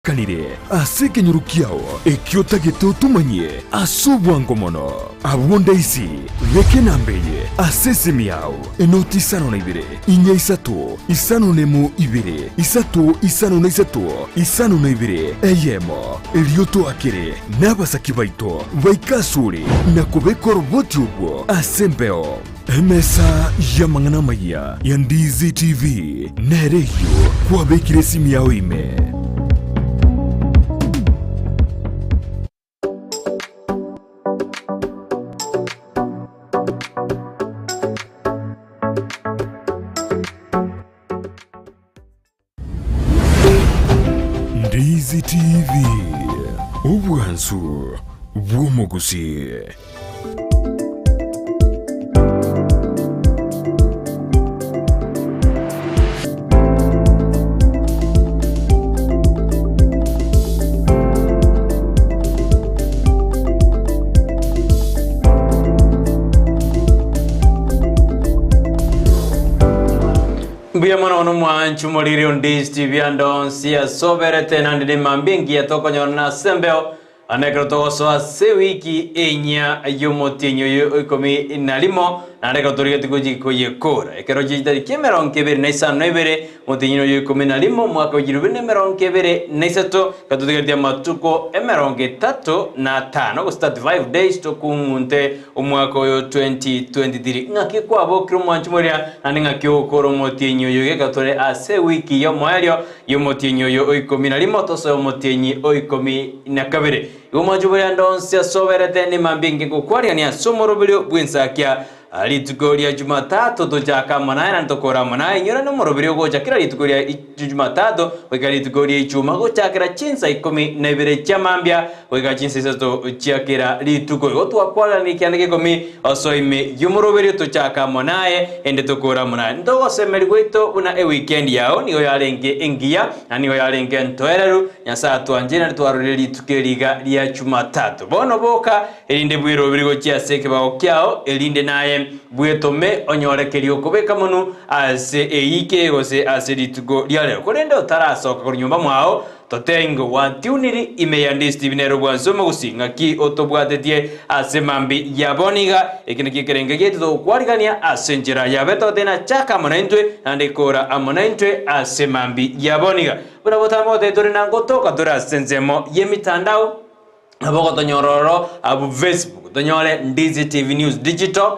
Kanire ase ekenyoro kiao ekio otagete otomanyie ase obwango mono. Abwo ndaisi, beka enamba eye ase esimi yao, enoti isano na ibere, inya isato, isano na emo ibere, isato isano na isato, isano na ibere, eyemo. Erio toakere nabasaki baito baike asore na kobeka oroboti obwo ase embeo. Emesa y'amang'ana amayia ya Ndizi TV nere eyio kwabekire esimi yao ime. Ndizi TV, obwansu bw'omogusii. Mbuya mono nomwanchi omoriri onde TV ande onsi asoberete naende nemambia engiya tokonyorana ase embeo ande ekero togosoa ase ewiki enyia y'omotienyi oyo oikomi na rimo naende ekero torigetie gochia koyekora ekero chia chitariki emerongo ebere na isano na ibere omotienyi oyo oikomi na rimo omwaka o chilifu ibere na emerongo ebere na isato ekero totigeretie amatuko emerongo etato na atano gose 35 days tokung'unte Omwaka oyo 2023, ng'aki kwabokire omwanchi moria, naende ng'aki ogokora omotienyi oyo geka tore ase ewiki y'omoerio y'omotienyi oyo o ikomi na rimo tosoe omotienyi o ikomi na kabere. Igo omwanchi boria ande onsi ase oberete nemambia enke gokwarigania ase omoroberio bw'ensakia rituko ria Jumatatu tochake amo naye naende tokore amo naye. Inyora nomoroberio ogocha kera rituko ria Jumatatu goika rituko ria Ichuma gochakera chinsa ikomi na ibere chia mambia Goika chinsa isato chia kera rituko igo twakwaranirie ekianda gia ikomi osoa ime y'omoroberio tochaka amo naye, ende tokore amo naye. Ntogosemeria gwaito buna ewikendi yao nigo yarenge engiya na nigo yarenge entoereru. Nyasae atwancheire naende twarorire rituko eri iga ria Jumatatu. Bono boka, erinde bweroberie gochia ase ekebago kiao, erinde naye bwetome onyore keria okobeka monwe ase eike gose ase rituko ria rero. Korende otarasoka korwa nyomba mwao, Totenge gwantiuniri ime ya Ndisi nere obwansi omogusii ng'aki otobwatetie ase mambi ya bono iga. Eki nakio ekerengo giaito togokwarigania ase enchera yabe togoteba chaka amo naintwe naende kora amo naintwe ase mambi ya bono iga. Buna botambe goteba tore na ngotoka tore ase ensemo y'emitandao nabo ogotonyora ororo abwo Facebook tonyore Ndizi TV News Digital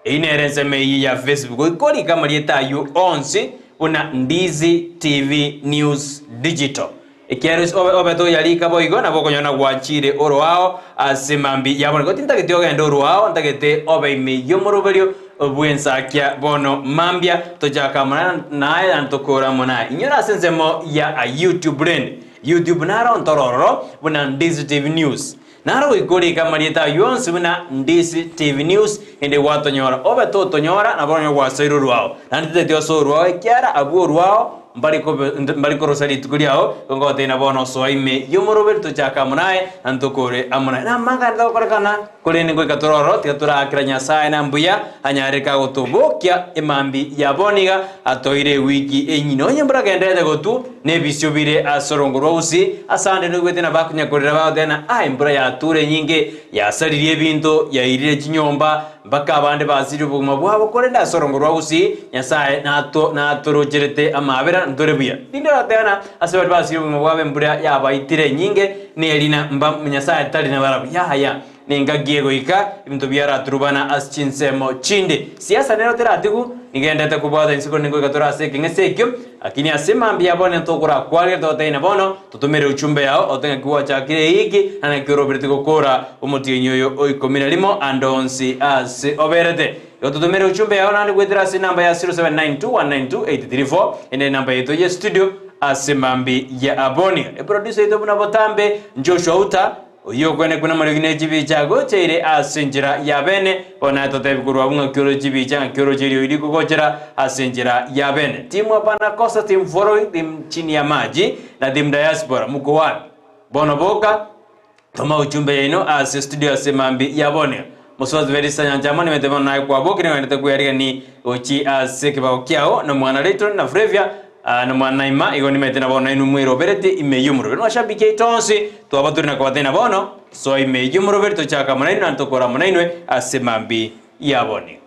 eyio nere ensemo eyio ya Facebook goika orike amarieta ayio onsi buna Ndizi TV News Digital. Ekiagera ase obe obete oyarika boigo nabo okonyora na gwachire oroao ase mambi ya bono. Igo tintageti ogende oroao ntagete obe ime y'omoroberio bw'ensakia bono mambia tochake amo naye naende tokore amo naye. Inyora ase ensemo ya YouTube rende YouTube naro ntore ororo buna Ndizi TV News. Naro goika orike amarieta ayio onsi buna Ndizi TV News, ende gwatonyora. Obe totonyora, nabo oronyore gwasoire orwao. Naende titeti osoe orwao ekiara abwo orwao mbari kobe mbari korosa rituko riao, igo ngotebia na bono osoa ime y'omoroberi tochake amo naye, na ntokore amo naye. Namang'ana tagokorekana, korende ngoika tore ororo, tiga toraakera Nyasae na mbuya, anyare kagotobokia emambi ya bono iga, atoeire ewiki enyine. Onye mboragendererete gotwa, Nebisio bire ase orongo rwa Usi, ase ande noigwete na bakonya korera bagoteba ng'a, Aa, embura yature enyinge, yasaririe ebinto, yairire chinyomba, mpaka abande basirie obogima bwabo, korende ase orongo rwa Usi, Nyasae nato natorocherete amaabera, ntore buya. Rinde oratebe ng'a ase baria basirie obogima bwabo embura yabaitire enyinge, nerina mba Nyasae tari nabarabwo. Yaya, Nengaki egoika, ebinto biaraturubana ase chinsemo chinde. Siasa nero teratigwe, nigendete kobwata inse korende ngoika tore ase ekeng'ese ekio, lakini ase mambia ya bono ntokorakwaria togotebi na bono totomere uchumbe yao ote ng'aki gwachakire eyiki na naki orobereti gokora omotienyi oyo o ikomi na rimo ande onsi ase oberete. Igo totomere uchumbe yao naende goetera ase enamba ya 0792192834 ende enamba yaito ye studio ase mambi ya aboni. Eproducer yaito buna botambe Joshua Uta. Oyio okwenekwa namariogi ne chibicha agocheire ase enchera ya bene, bono naye totebi korwa abwo ng'aki ore chibicha, ng'aki oroche eriogi rikogochera ase enchera ya bene. Team hapana kosa, team following, team chini ya maji, na team diaspora, mko wapi? Bono boka, toma ujumbe yaino ase studio ase mambi ya bono. Mosubati Felista Nyanchama nimete bono naye kwabokire ng'endete kweyarigani gochi ase ekebago kiao na mwana Layton na Flavia. Aa nomwana ima, igo nimaete na bono inwe mweroberete ime y'omoroberi. Amashabiki aito onsi, twaba tore na kobatebia na bono, soa ime y'omoroberi tochake amo nainwe naende tokore amo nainwe ase mambia ya bono iga.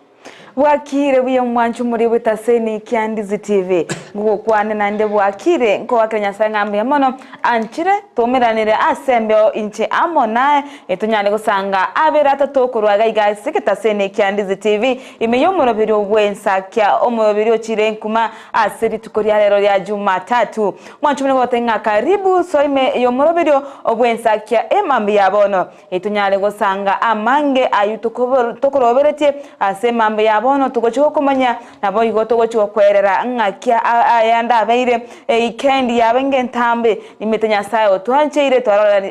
Bwakire buya omwancho omoria bw'etaseni kia Ndizi TV. Ngogokwane naende bwakire, nkogakera Nyasae ng'a mbuya mono anchire toumeranire ase embeo inche amo naye, etonyare gosanga abere atato korwa iga iga ase egetaseni kia Ndizi TV ime y'omoroberio bw'ensakia omoroberio ochire nkuma Ase rituko ria rero ria Jumatatu, mwanchomire goteba ng'a karibu soa ime y'omoroberio bw'ensakia emambia ya bono, etonyare gosanga amange ayio tokoroberetie ase emambia ya bono togochia gokomanya, naboigo togochia gokwerera ng'aki ayande abeire eikendi yabe ngentambe. Nimete Nyasae otwancheire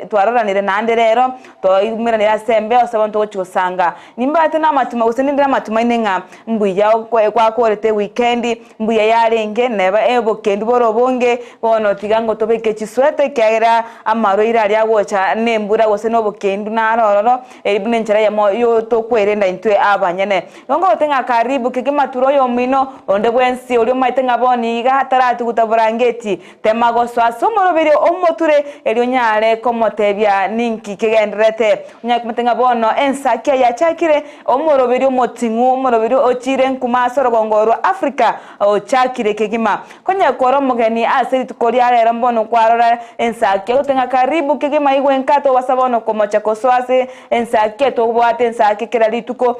twaroranire naende rero, twaumeranire ase embeo ase bono togochia gosanga. Nimbate namatuma gose ninde namatumaine ng'a Mbuya gwakorete ewikendi, mbuya yarenge, neba obokendu bore obonge, bono tiga ngotobeke chisweta ekiagera amarwaire aria agocha nembura gose nobokendu naro ororo, eri buna enchera eyemo yotokwerenda intwe abanyene. Igo ngogote ng'a karibu kegima tura oyomino, onde bwensi oria omaete ng'a bono iga taratuguta borangeti, Tema gosoa ase omoroberi omoture, erio onyare komotebia ninki kegendererete. Onyare komotebia ng'a bono ensakia yachakire, omoroberi omoting'u, omoroberi ochiire nkuma ase orogongo rwa Africa ochakire kegima. Konya kore omogeni ase rituko ria rero mbono kwarora ensakia, ogote ng'a karibu kegima igwe nka tobasa bono komocha kosoa ase ensakia, tobwate ensakia kera rituko.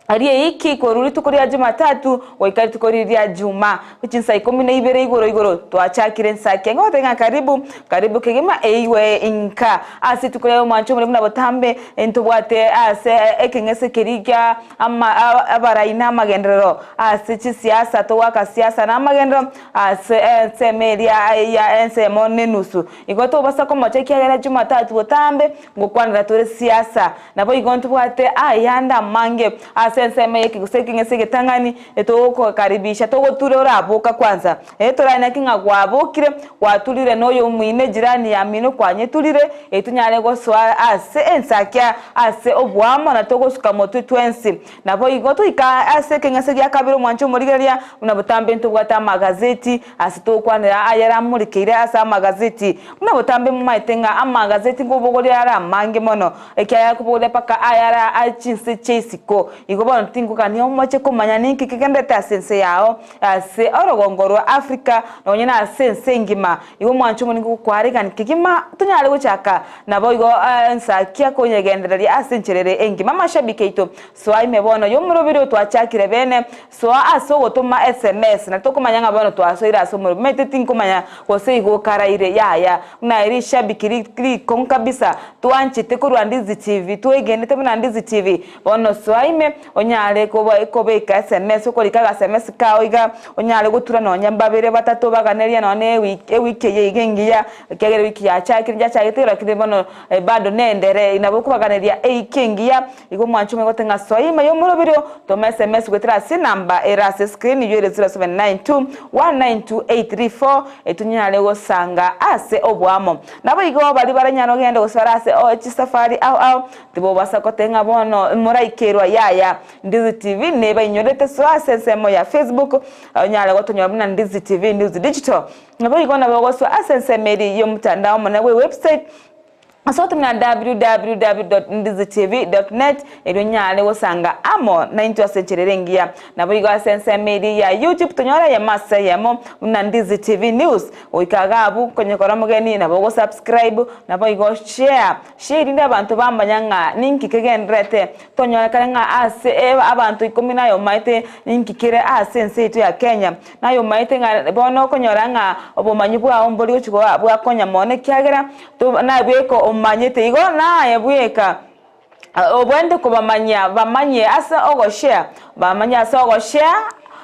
Ri'eiki korwa rituko ria Jumatatu goika rituko riria Juma, chinsa ikomi na ibere igoro igoro twachakire ensaki enga goteba ng'a karibu, karibu kegima eigwe inka. Ase rituko ria omwancho omorembe na botambe ntobwate ase ekeng'ese keria kia ama abarai na amagenderero ase chisiasa togoaka siasa na amagenderero ase ensemo eria ya ensemo na enusu. Igo tobasa komocha ekiagera Jumatatu botambe ngokwanera tore siasa. Naboigo ntobwate ayande amange ase ensemo ye gose ekeng'ese egetang'ani etogokokaribisha togotura oraboka kwanza. Ee toranaki ng'a gwabokire, gwaturire na oyomino ejirani yamino kwanyeturire, ee tonyare gosoa ase ensakia ase oboamo na togosuka motwe twensi. Naboigo toika ase ekeng'ese gia kabere omwancho omorigereria buna botambe ntobwate amagazeti ase togokwanera ayare amorekeire ase amagazeti. Buna botambe momaete ng'a amagazeti nkobogoria are amange mono, ekiagera akobogoria mpaka ayare a chinse chia isiko. Igo bono tingokania omoche komanya ninki kegenderete ase ense yao, ase orogongo rwa Africa, nonye na ase ense engima. Igo omwancho omonene ngokwaregani kegima tonyare gochaka naboigo ensakia konyegendereria ase enchera ere engima. Amashabiki aito, soa ime bono y'omoroberi oyo twachakire bene, Soa ase ogotoma sms na tokomanya ng'a bono twasoire ase omorero. Omanyete tinkomanya gose igo okaraire yaya. Buna rishabiki rikong'u kabisa twanchete korwa Ndizi TV, twegenete buna Ndizi TV. Bono soa ime onyare kobeka sms, okorika aga sms kao iga, onyare gotura nonye mbabere batato baganeria nonye ewiki eye iga engiya, ekiagera ewiki yachakire yachagete lakini bono bado nendere nabo okobaganeria ewiki engiya. Igo omwanche omoigote ng'a soa ime y'omoroberio, toma sms goetera ase enamba ere ase screen eyio ere 0792 192 834 etonyare gosanga ase oboamo. Naboigo baria baranyare ogenda gose bare ase chisafari ao ao tibobasa goteba ng'a bono moraikerwa yaya. Ndizi TV nebainyorete soa ase ensemo ya Facebook onyare gotonyora buna Ndizi TV News Digital. Naboigo nabo ogosoa ase ensemo eria y'omotandao omonene bwe website Ase ogotumia www.ndizitv.net erio onyare gosanga amo naintwe ase enchera ere engiya. Naboigo ase ensemo eria ya YouTube tonyore eyemo ase eyemo buna Ndizi TV News. Goika iga abwo konyekora omogeni nabo ogosubscribe naboigo share share erinde abanto bamanya ng'a ninki kegendererete. Tonyorekane ng'a ase abanto ikomi naye omaete ninki kere ase ense yaito ya Kenya. Naye omaete ng'a bono okonyora ng'a obomanyi bwao mbori gochia koba bwakonya mono ekiagera naye bweka omanyete igo naye bweka obwenerete kobamanyia bamanye ase ogoshare bamanye ase ogoshare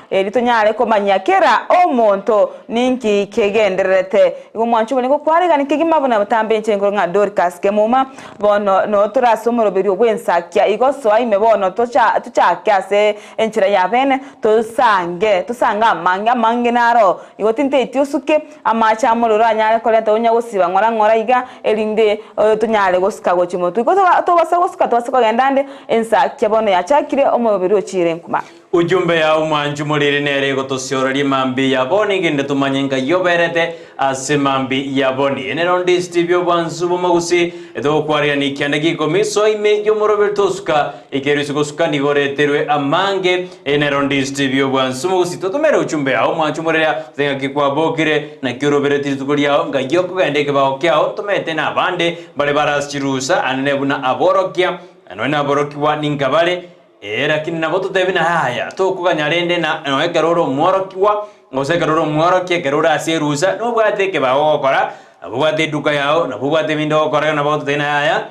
erio tonyare komanya kera omonto ninki kegendererete. Igo omwancho obo nigo kwaregani kegima buna botambe inche nkoro ng'a Dorcas Kemuma bono noo tore ase omoroberio bw'ensakia igo soa ime bono tocha tochake ase enchera ya bene tosange tosange amange amange naro igo tinteiti osuke Amache amorero anyare korenta onya gosiba ng'ora ng'ora iga, erinde tonyare gosuka gochia motwe. Igo tobasa gosuka tobase kogenda ande, ensakia bono yachakire, omoroberi ochiire nkuma. Ujumbe ya omwanchi moriri nere egotosiora rimambi ya boni gende tumanye ngai oberete ase mambi ya boni. Ene Rondis TV obwansu bw'omogusi etogokwarigania ekianda gia ikomi soa ime y'omoroberi tosuka ekerusi gosuka nigo oreterwe amange. Ene Rondis TV obwansu mogusi totomere ujumbe yao omwanchi moreria gose ng'aki kwabokire naki orobereti rituko riao ngai okogenda ekebao kiao tomete na abande mbare bare ase chirusa anene buna aborokia nonya naborokigwa ninka bare. Ee, lakini nabo totebi na yaya, tokoganya rende na nonya ekero ore omworokigwa, gose ekero ore omworokia, ekero ore ase erusa, nobwate ekebago ogokora, nabo obwate eduka yao, nabo obwate ebinto ogokora, nabo ogototebi na yaya,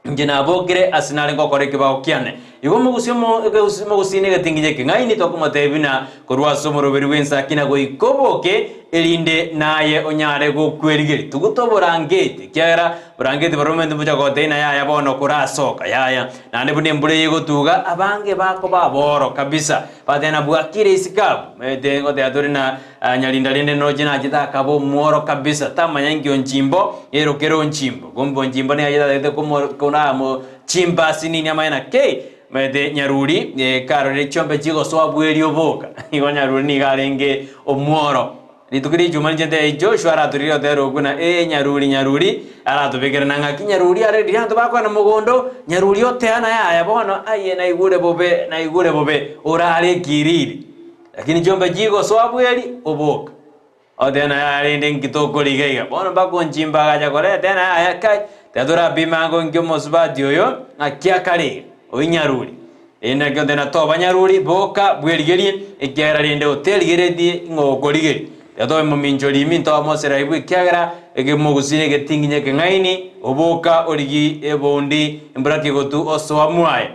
inche nabokire ase nare ngokora ekebago kiane. Igo omogusi omo egegusi omogusii na egetinginye ekeng'aini tokomotebia buna korwa ase omoroberi bw'ensaki na goika oboke, erinde naye onyare gokwerigeria. Tuguta oborangeti, ekiagera borangeti barobwo omanyete mbocha gotebia na yaya bono korasoka, yaya. Naende buna embura eye egotuga, abange bakoba aboro kabisa, bateba na bwakire isiko abwo. Omanyete ngoteba tore na nyarinda rende noroche nachete akaba omworo kabisa, tamanya inki onchimbo erokere onchimbo. Kumbe onchimbo nigo achete atagete komo koramo chimba asinini amanye na kei, omanyete nyaruri karorire chiombe chigosoa bweri oboka. Igo nyaruri nigo arenge omworo. Rituko ria Ijuma ninche ntebie Joshua aratoririe gotera okwo na ee nyaruri nyaruri aratobekere na ng'aki nyaruri are riria abanto bakwana mogondo nyaruri oteana yaya bono aye naigure bobe naigure bobe orare ekiriri lakini chiombe chigosoa bweri oboka oteana yaya rende nki tokoriga iga bono mpaka onchimba agacha koreta ena yaya kai tiga torapime ango nki omosubati oyo ng'aki akare iga oyio nyaruri. Rende naki oteba toba nyaruri, boka, bwerigerie, ekiagera rende oterigeretie ng'a okorigerie. Tiga tobe momincho rimi, ntobe moserai ekiagera ekemogusii egetinginye ekeng'aini, oboka origie eboundi embura kegotu osoa mwaye.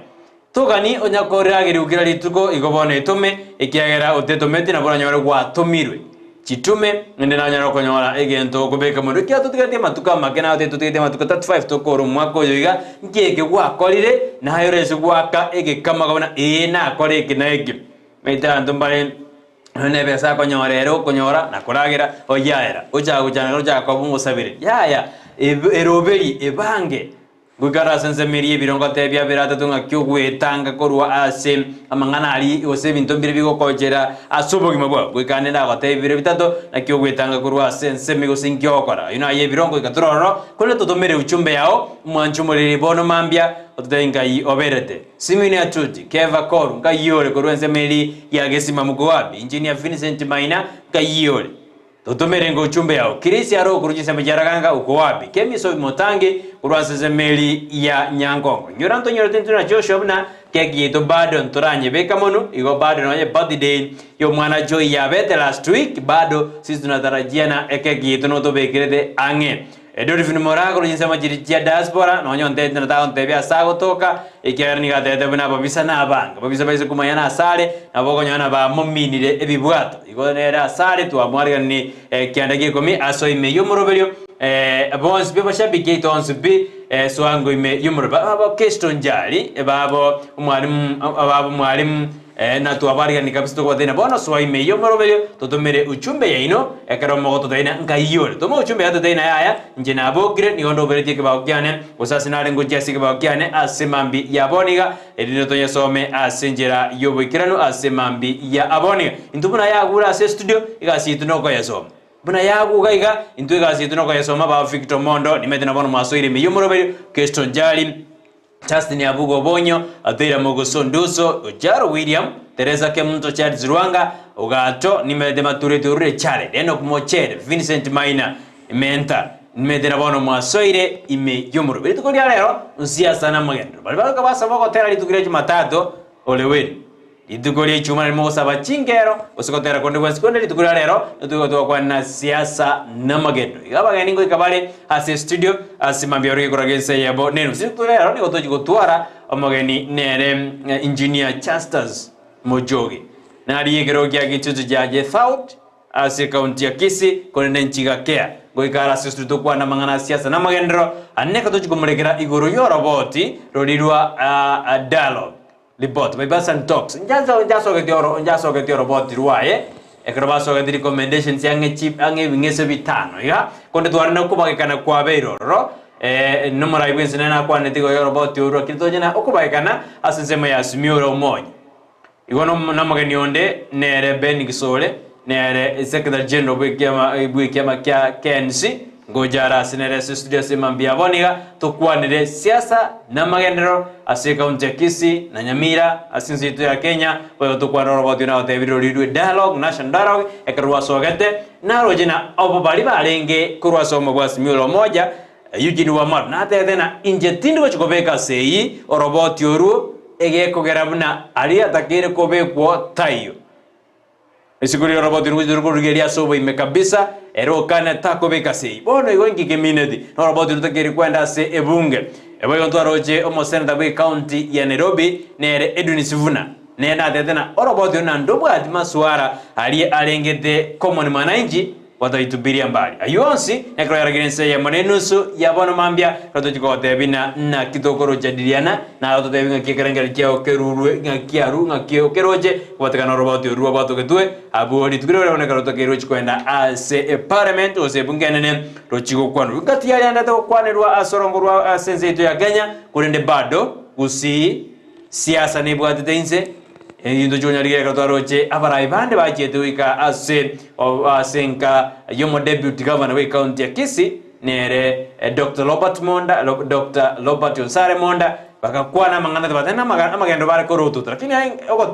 Togani onya koriragerigwa kera rituko, igo bono etome, ekiagera otetometi nabo oranyore gwatomirwe. Chitume, naende nanyare okonyora egento okobeka monwe, ekiagera totigaretie amatuko amake, naye otebie totigaretie amatuko 35 tokore omwaka oyo iga, nki eke gwakorire, naye ore ase goaka egekamago buna ee nakore eke na eke. Omanyete abanto mbare nonya na ebesa akonyora ere okonyora na koragera oyaera, ochaka gochanda ochaka koba omosabire, yaya ebe eroberi ebange. Goikera ase ensemo eria ebirongo tebia abere atato ng'aki ogwetanga korwa ase amang'ana aria gose ebinto mbire bigokochera ase obogima bwao. Goika ande ndagotebie bire bitato naki ogwetanga korwa ase ensemo gose inki ogokora. Oyio naye ebirongo goika tore ororo, korende totomere uchumbe yao, omwanche omoriri bono mambia, ototebie nkai oberete. Simeon Atuti, Keva Koru, nkai ore korwa ensemo eria ya Gesima Mukoabi, Engineer Vincent Maina, nkai ore. Totomere ngochumbe yao. Kirisi aro okorwa chinsemo chia Raganga okoabi kemisobi motangi korwa ase esemeri ya Nyangongo. Inyora ntonyorete intwe na Joshua buna keki yaito bado ntoranyebeka mono igo bado nonye birthday yomwana Joy yabete last week bado sisi tunatarajia na ekeki yaito notobekerete ang'e. Dolphin Moraa korwa chinsemo chiria chia diaspora nonye ontebete na tagontebia ase agotoka ekiagera nigo atebete buna ababisa nabange. Ababisa baise komanyana asare nabo okonyora na bamominire ebibwato. Igo nere asare twamwariganirie ekianda gia ikomi ase ime y'omoroberio bonsi pi abashabiki aito onsi pi eswango ime y'omoroberio. Babo Kesto Njari, babo omwalimu babo mwalimu na twabariganirie kabisa tokobatebia bono soa ime y'omoroberio totomere uchumbe yaino ekero mogototebia nkai ore. Toma uchumbe yaye totebie naye aya inche nabokire nigo ndoberetie ekebao kiane gose ase nare ngochia ase ekebao kiane ase mambia ya bono iga Erinde tonyesome ase enchera y'oboikeranu ase mambia ya abwo. Intwe buna yagure ase estudio, egasi yaito nokoyesoma. Buna yaguga iga, intwe egasi yaito nokoyesoma baba Victor Omondo, nimanyete na bono mwasoire ime y'omoroberio, Kesto Njari, Justin Abuga Obonyo, Ateira Moguso Nduso, Ojaro William, Teresa Kemunto Charles Rwanga, Ogato, nimanyete matureti orure Jared, Enock Mochere, Vincent Maina, Menta, nimanyete na bono mwasoire ime y'omoroberio. Rituko ria rero nsiasa namagenderero. Baria bagoika basaba ogotera rituko ria Jumatatu ore weri. Rituko ria Ijumaa narimo gosaba chingero gose gotera konde gwensi korende rituko ria rero nituko togokwana siasa namagenderero. Iga abageni ngoika bare ase estudio ase mambia ore gekora gense eyemo nenusu. Rituko ria rero nigo tochi gotwara omogeni nere Engineer Justus Mojogi. Narigie ekerogo kia Gechuchu gia South. Ase ekaunti ya Kisii, korende nchigakea goika are ase esuri tokwana amang'ana a siasa na amagenderero ane ekero tochia komorekera igoro y'oroboti roria rwa dialogue report bipartisan talks nchasogetie oro nchasogetie oroboti rwaye ekero basogetie recommendations ang'e chi ang'e ebing'ese bitano iga konde tware na okobagekana kwabeire ororo nomorai bwensi nere nakwanete igoro y'oroboti orwo lakini toche na okobagekana ase ensemo ya Azimio la Umoja. Igo nomogeni onde nere Ben Gisore, nere Secretary General bw'ekiama bw'ekiama kia KNC, ngocha are ase nere ase estudio ase mambia abo niga tokwanire siasa na amagenderero ase ecounty ya Kisii na Nyamira ase ense yaito ya Kenya, boigo tokwanire oroboti nagotebirie roria rwe dialogue, national dialogue, ekero rwasogete, naroche na obo baria barenge korwa ase obomo bwa Azimio la Umoja, Eugene Wamalwa natebete ng'a inche tindi gochia kobeka ase eyio oroboti orwo egekogera buna aria atakeire kobekwa taiyo. Isiko riria oroboti rogochia rokorigereria ase oboime kabisa, ere okane takobeka ase eyio. Bono igo inki kemineti? Noroboti rotakeire kwenda ase ebunge. Boigo ntwaroche omoseneta bwe county ya Nairobi nere Edwin Sifuna nere natebete ng'a oroboti orwo naende ndobwati maswara aria arengete common mwananchi Gotoitubiria mbari. Ayio onsi nekero yaragire ense eyemo na enusu ya bono mambia, ekero tochia gotebia ng'a naki tokorochadiriana, naro totebie ng'aki ekerengererio kiao kerurwe, ng'aki aru, ng'aki okeroche, kobatekana oroboti orwo rwabwatogetwe, abwo rituko riria bono ekero tokeirwe rochie kogenda ase eparliament gose ebunge enene, rochie gokwanwa. Ngati yariandete gokwanerwa ase orongo rwa ase ense yaito ya Kenya, korende bado gusii Siasa nebwatete inse, ebinto chionyarire ekero twaroche abarai bande bachiete goika ase ase enka y'omodeputy governor bw'ecounty ya Kisii nere Doctor Robert Monda Doctor Robert Onsare Monda bagakwana amang'ana tibateba amagendo bare korotota lakini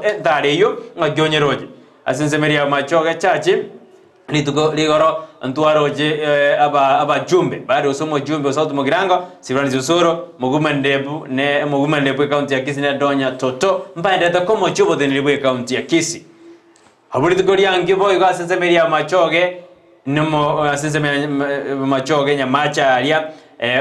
entaro eyio ng'aki onyeroche ase ensemo eria ya Machoge Church. Rituko rigoro ntwaroche abajumbe bare gose omojumbe o South Mugirango, Silvanus Osoro, Mogumandebu ne Mogumandebu bw'ecounty ya Kisii ne Donya Toto mbaenderete komochia oboteneneri bw'ecounty ya Kisii. Abwo rituko riankio boigo ase ensemo eria ya Machoge nomo ase ensemo ya Machoge Nyamache aria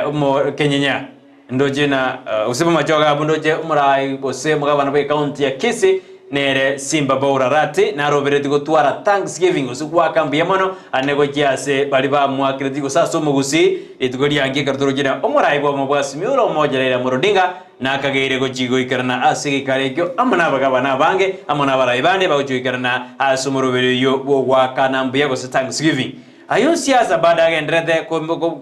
omo Kenyenya Ndoche na gose b'amachoge abwo ndoche omorai gose omogabana bw'ecounty ya Kisii nere Simba Bourarati naroberetie gotwara thanksgiving gose goaka mbuya mono ane gochia ase baria bamwakeretie gose ase omogusii rituko riange ekero toroche na omorai bw'omo bwa Azimio la Umoja Raila Amolo Odinga nakageire gochia goikerana ase egeikaro ekio amo nabagabana abange amo nabarai bande bagochia goikerana ase omoroberi oyio bw'ogoakana mbuya gose thanksgiving. Ayio siasa bado agenderete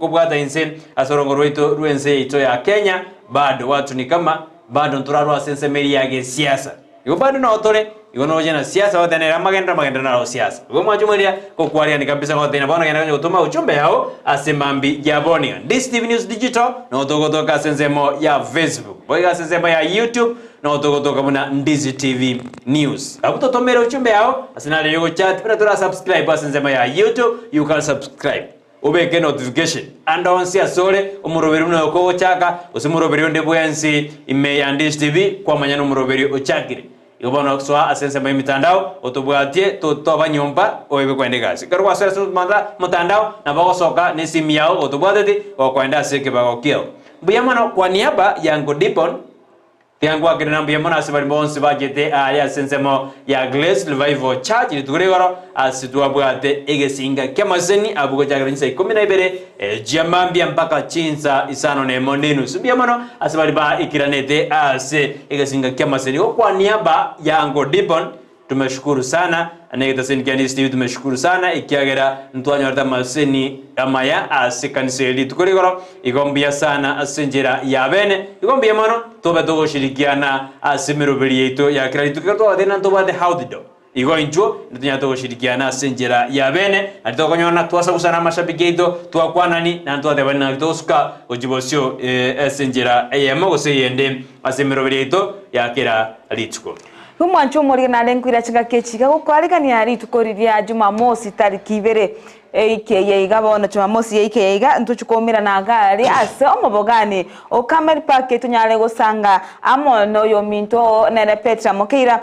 kobwata inse ase orongo rwaito rw'ense yaito ya Kenya, bado watu ni kama bado ntorarwe ase ensemo eria ya gesiasa. Igo bado nao tore, igo noche na siasa gotenenera amagenderero, amagenderero naro siasa. Igo mwanche mweria gokwariani kabisa gotebia bono genda konya gotoma ujumbe yao ase mambi ya bono. This TV News Digital nao togotoka ase ensemo ya Facebook, boigo ase ensemo ya YouTube Nabo togotoka buna Ndizi TV News. Abwo totomere ujumbe yao ase nare yogochat buna tora subscribe ase ensemo ya YouTube, you can subscribe. Obeke notification ande onsi ase ore omoroberi buna oyo kogochaka gose omoroberi onde bwensi ime ya Ndizi TV kwamanya nomoroberi ochakire. Igo bono soa ase ensemo y'emitandao otobwatie totoba nyomba oebe kwenda egasi. Ekero gwasoire ase omotandao nabo ogosoka nesimi yao otobwateti gokoenda ase ekebago kiao. Mbuya mono kwa niaba ya Uncle Dibon. Tiga ngwakere na mbuya mono ase baria bonsi bachete aare ase ensemo ya Grace Revival Church rituko rigoro ase twabwate egesinga ki'amaseseni abwo gochakera chinsa ikomi na ibere chia mambia mpaka chinsa isano na emo na enusu. Mbuya mono ase baria baikiranete ase egesinga ki'amaseseni. Igo kwa niaba ya Uncle Dibon Tumeshukuru sana, na egetaseni kia Ndisi TV tumeshukuru sana ekiagera ntwanyorete amaseseni amaya ase ekanisa eye rituko rigoro, igo mbuya sana ase enchera ya bene, igo mbuya mono tobe togoshirikiana ase emeroberi yaito ya kera rituko ekero twabatebia ng'a ntobwate outdoor, igo intwo ntonyare togoshirikiana ase enchera ya bene, naende tokonyorana twasagusana amashabiki aito, twakwanani, naende twatebani naki togosuka gochia bosio ase enchera eyemo gose eyende ase emeroberi yaito ya kera rituko. Omwancho omorige nare nkoira chingaki echi iga gokoarigania rituko riria Jumamosi tariki ibere eiki eye iga bono Jumamosi yaika eye iga ntochi koumerana iga aria ase omobogani o Carmel Park tonyare gosanga amo noyominto oo nere Petra Mokeira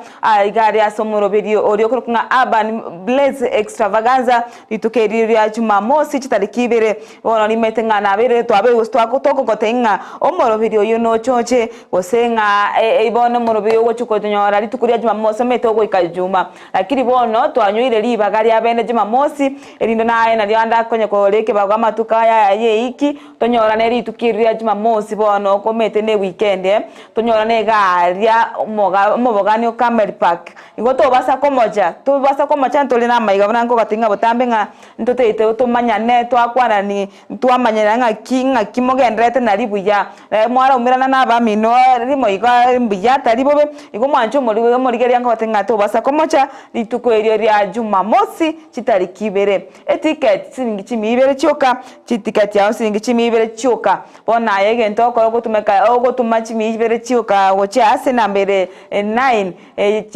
iga aria ase omoroberio oria okorokwa ng'a Urban Blaze Extravaganza rituko erio ria Jumamosi chitariki ibere bono rimanyete ng'a nabeire twabeire gose togogotebia ng'a omoroberio oyio nochoche Gose ng'a bono omorobio ogochia konyora rituko ria Jumamosi omanyete ogoika Juma. Lakini bono twanyoire ribaga ria bene Jumamosi, erinde na. naye nario ande akonye kogora ekebago amatuko aya aya y'eiki, tonyorane rituko erio ria jumamosi bono okomete ne ewikendi eh, tonyorane iga aria omoga omobogani o Camel Park. Igo tobasa komocha, tobasa komocha ntore na amaiga buna nkogotebi ng'a botambe ng'a ntotaete tomanyane twakwanani twamanyana ng'aki ng'aki mogendererete nari buya. Mwaraumerana na abamino rimo iga mbuya tari bobe, igo mwanche omorigereria nkogotebi ng'a tobasa komocha rituko erio ria Jumamosi chitariki ibere. Eticket siringi chimia ibere chioka, chiticket yao siringi chimia ibere chioka. Bono aye egento ogokora ogotumeka ogotuma chimia ibere chioka gochia ase enamba ere nine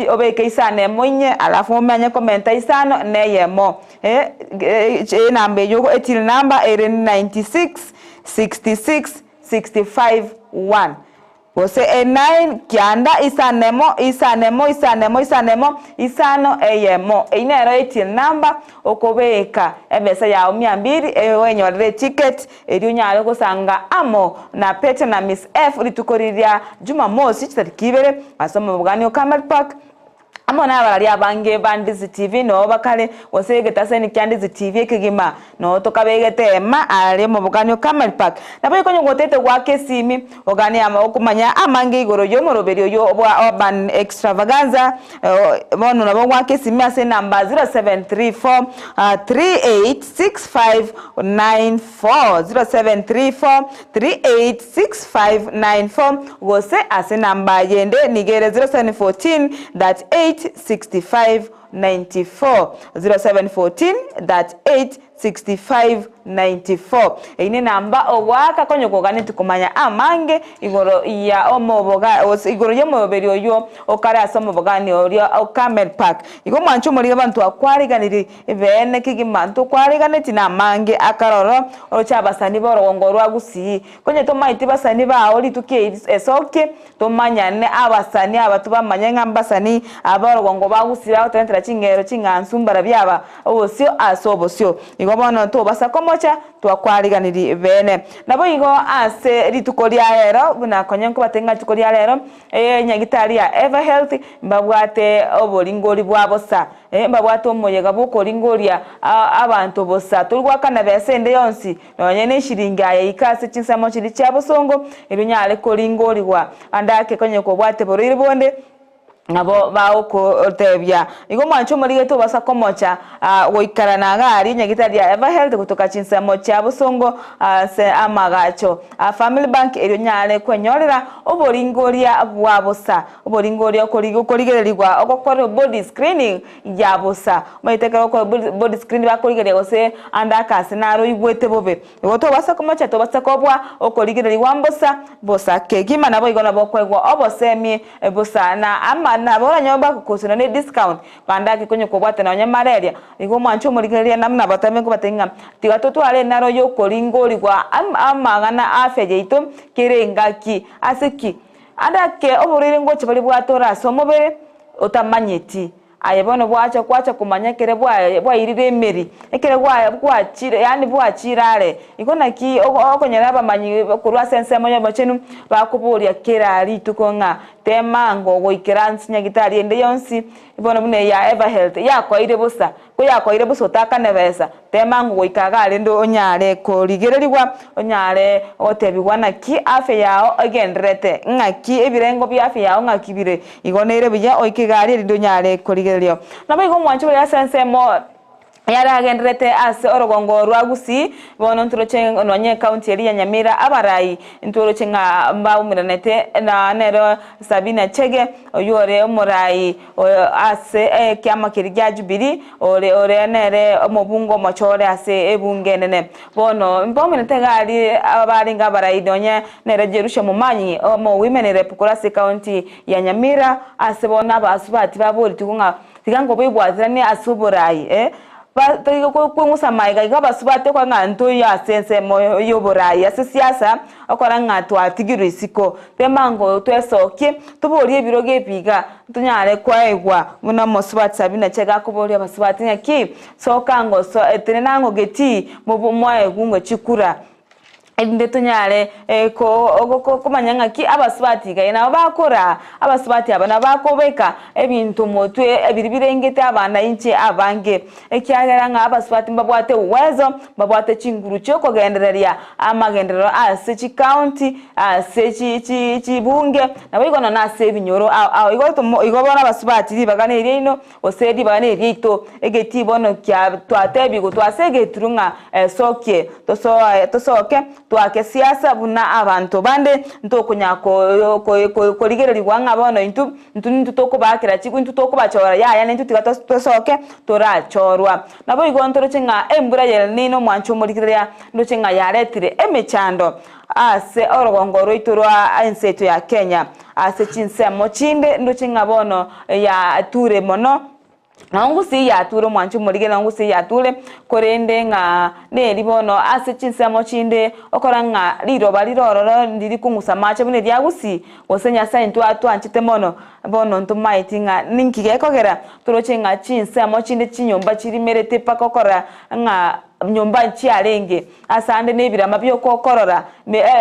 obeke isano emo inye alafu omanye komenta isano na eyemo. Enamba eyio etill number ere 96 66 65 1 gose enine kianda isano emo isano emo isano emo isano emo isano eyemo. Eyio nero etill number okobeka ebesa yao mia mbiri oenyorere eticket erio onyare gosanga amo na Peter na Miss F rituko riria Jumamosi chitariki ibere ase omobogani o Camel Park. Amo nabarari abange ba Ndizi TV noo bakare, gose egetaseni kia Ndizi TV ekegima, noo tokabegete eema aria omobogani o Camel Park. Naboigo onye gotete goaka esimi, oganie ama okomanya amange igoro y'omoroberi oyio bwa Urban Extravaganza, bono nabo goaka esimi ase enamba 0734 386594, 0734 386594, gose ase enamba yende nigo ere 0714 38 65 94, 0714 38 65 94. Eyio nenamba ogoaka konya koganeti komanya amange igoro ya omoboga gose igoro y'omoberi oyio okare ase omobogani oria o Carmel Park. Igo mwanche omorige abanto akwariganirie ebeene kegima ntokwareganeti namange akaroro oroche abasani b'orogongo rwa Gusii. Konya tomaeti basani bao rituko eri esokie, tomanyane abasani aba tobamanye ng'a mbasani aba orogongo ba Gusii bagotorentera chingero ching'ansu mbarabio aba obosio ase obosio. Igo bono tobasa komocha twakwariganirie beene. Naboigo ase rituko ria rero buna konya nkobatebia ng'a rituko ria rero enyagitari ya Everhealth mbabwate oboringori bwa bosa. Mbabwate omoyega bw'okoringoria abanto bosa, tori goakana besa ende yonsi, nonya neshiringi aye ika ase chinsemo chiria chia bosongo, erio onyare koringorigwa. Ande ake konya kobwate borwaire bonde, nabo bagokotebia. Igo omwancho omorigete obasa komocha goikarana iga aria nyagitari ya Everhealth gotoka chinsemo chia bosongo ase amagacho a Family Bank erio onyare kwenyorera oboringoria bwa bosa. Oboringoria okorigererigwa ogokora body screening ya bosa. Omanyete ekero ogokora body screening bakorigereria gose ande akase naro oigwete bobe. Igo tobasa komocha tobasa kobua okorigererigwa mbosa bosa kegima naboigo nabo okoegwa obosemi bosa na ama nabo oranyore bagokosuna ne discount bande ake konya kobwate nonye malaria. Igo omwanche omorigereria namuna abatambe nkobatebia ng'a tiga totware enaro yokoringorigwa amang'ana afya yaito kera engaki. Ase ki? Ande ake oborwaire ngocha baria bwatore ase omobere otamanyeti. Aye bono bwacha kwacha komanya ekere bwairire emeri, ekere gwachire yaani bwachire are. Igo naki okonyora abamanyi korwa ase ensemo y'obochenu bakoboria kera rituko ng'a tema ango goikera ase nyagitari ende yonsi bono buna eya Everhealth yakoeire bosa. Koyakoeire bosa otakane besa, tema ango goika iga rende onyare korigererigwa, onyare gotebigwa naki afya yao egendererete, ng'aki ebirengo bi'afya yao ng'aki bire. Igo nere buya oike iga aria erinde onyare korigereria. Naboigo omwancho oria ase ensemo yaragendererete ase orogongo rwa Gusii, bono ntoroche nonye ecounty eria ya Nyamira abarai ntoroche ng'a mbaumeranete na nero Sabina Chege oyio ore omorai Ase ekiama keria gia Jubili, ore ore nere omobunge omochore ase ebunge enene. Bono mbaumerete iga aria abarenge abarai nonya nere Jerusha omomanyi omo women rep korwa ase ekaunti ya Nyamira, ase bono abasubati baboretigwe ng'a tiga nkobaibwateranie ase oborai eh. Tari kweng'usa magega iga abasubati okora ng'a ntoiyo ase ensemo y'oborai ase siasa, okora ng'a twatigirwe isiko. Tema ngo twesokie, toborie ebirogo ebi iga, ntonyare koegwa buna omosubati Sabina Chege akoboria abasubati ng'aki, soka ngo so tenena ng'o getii mobu mwaegwe ng'o chikura. Erinde tonyare komanya ng'aki abasubati iga nabo bakoraa, abasubati aba nabo bakobeka ebinto motwe ebiri birengete abana inche abange, ekiagera ng'a abasubati mbabwate uwezo, mbabwate chinguru chiokogendereria amagenderero ase chicounty, ase chibunge, naboigo nonya ase ebinyoro ao ao. Igo igo bono abasubati ribaga neriaino Gose ribaga neriaito, egetii bono kia twatebigwe twasegetirwe ng'a esokie, tosoe tosoke toake siasa buna abanto bande, ntokonya ko ko korigererigwa ng'a bono intwe intwe nintwe tokobaakera chikura intwe tokobachora yaya naintwe tiga tosoke torachorwa. Naboigo ntoroche ng'a embura ya El Nino omwancho omorigereria ndoche ng'a yaretire emechando ase orogongo rwaito rwa ense yaito ya Kenya. Ase chinsemo chinde ndoche ng'a bono yature mono, na ongusi yature omwancho omorige na ongusi yature, korende ng'a neri bono ase chinsemo chinde okora ng'a riroba rire ororo ndiri kong'usa amache buna eria gusii, gose Nyasae intwe atwanchete mono, bono ntomaeti ng'a ninki gekogera toroche ng'a chinsemo chinde chinyomba chirimerete mpaka okora ng'a nyomba nchiarenge. Asande nebirama bi'okokorora,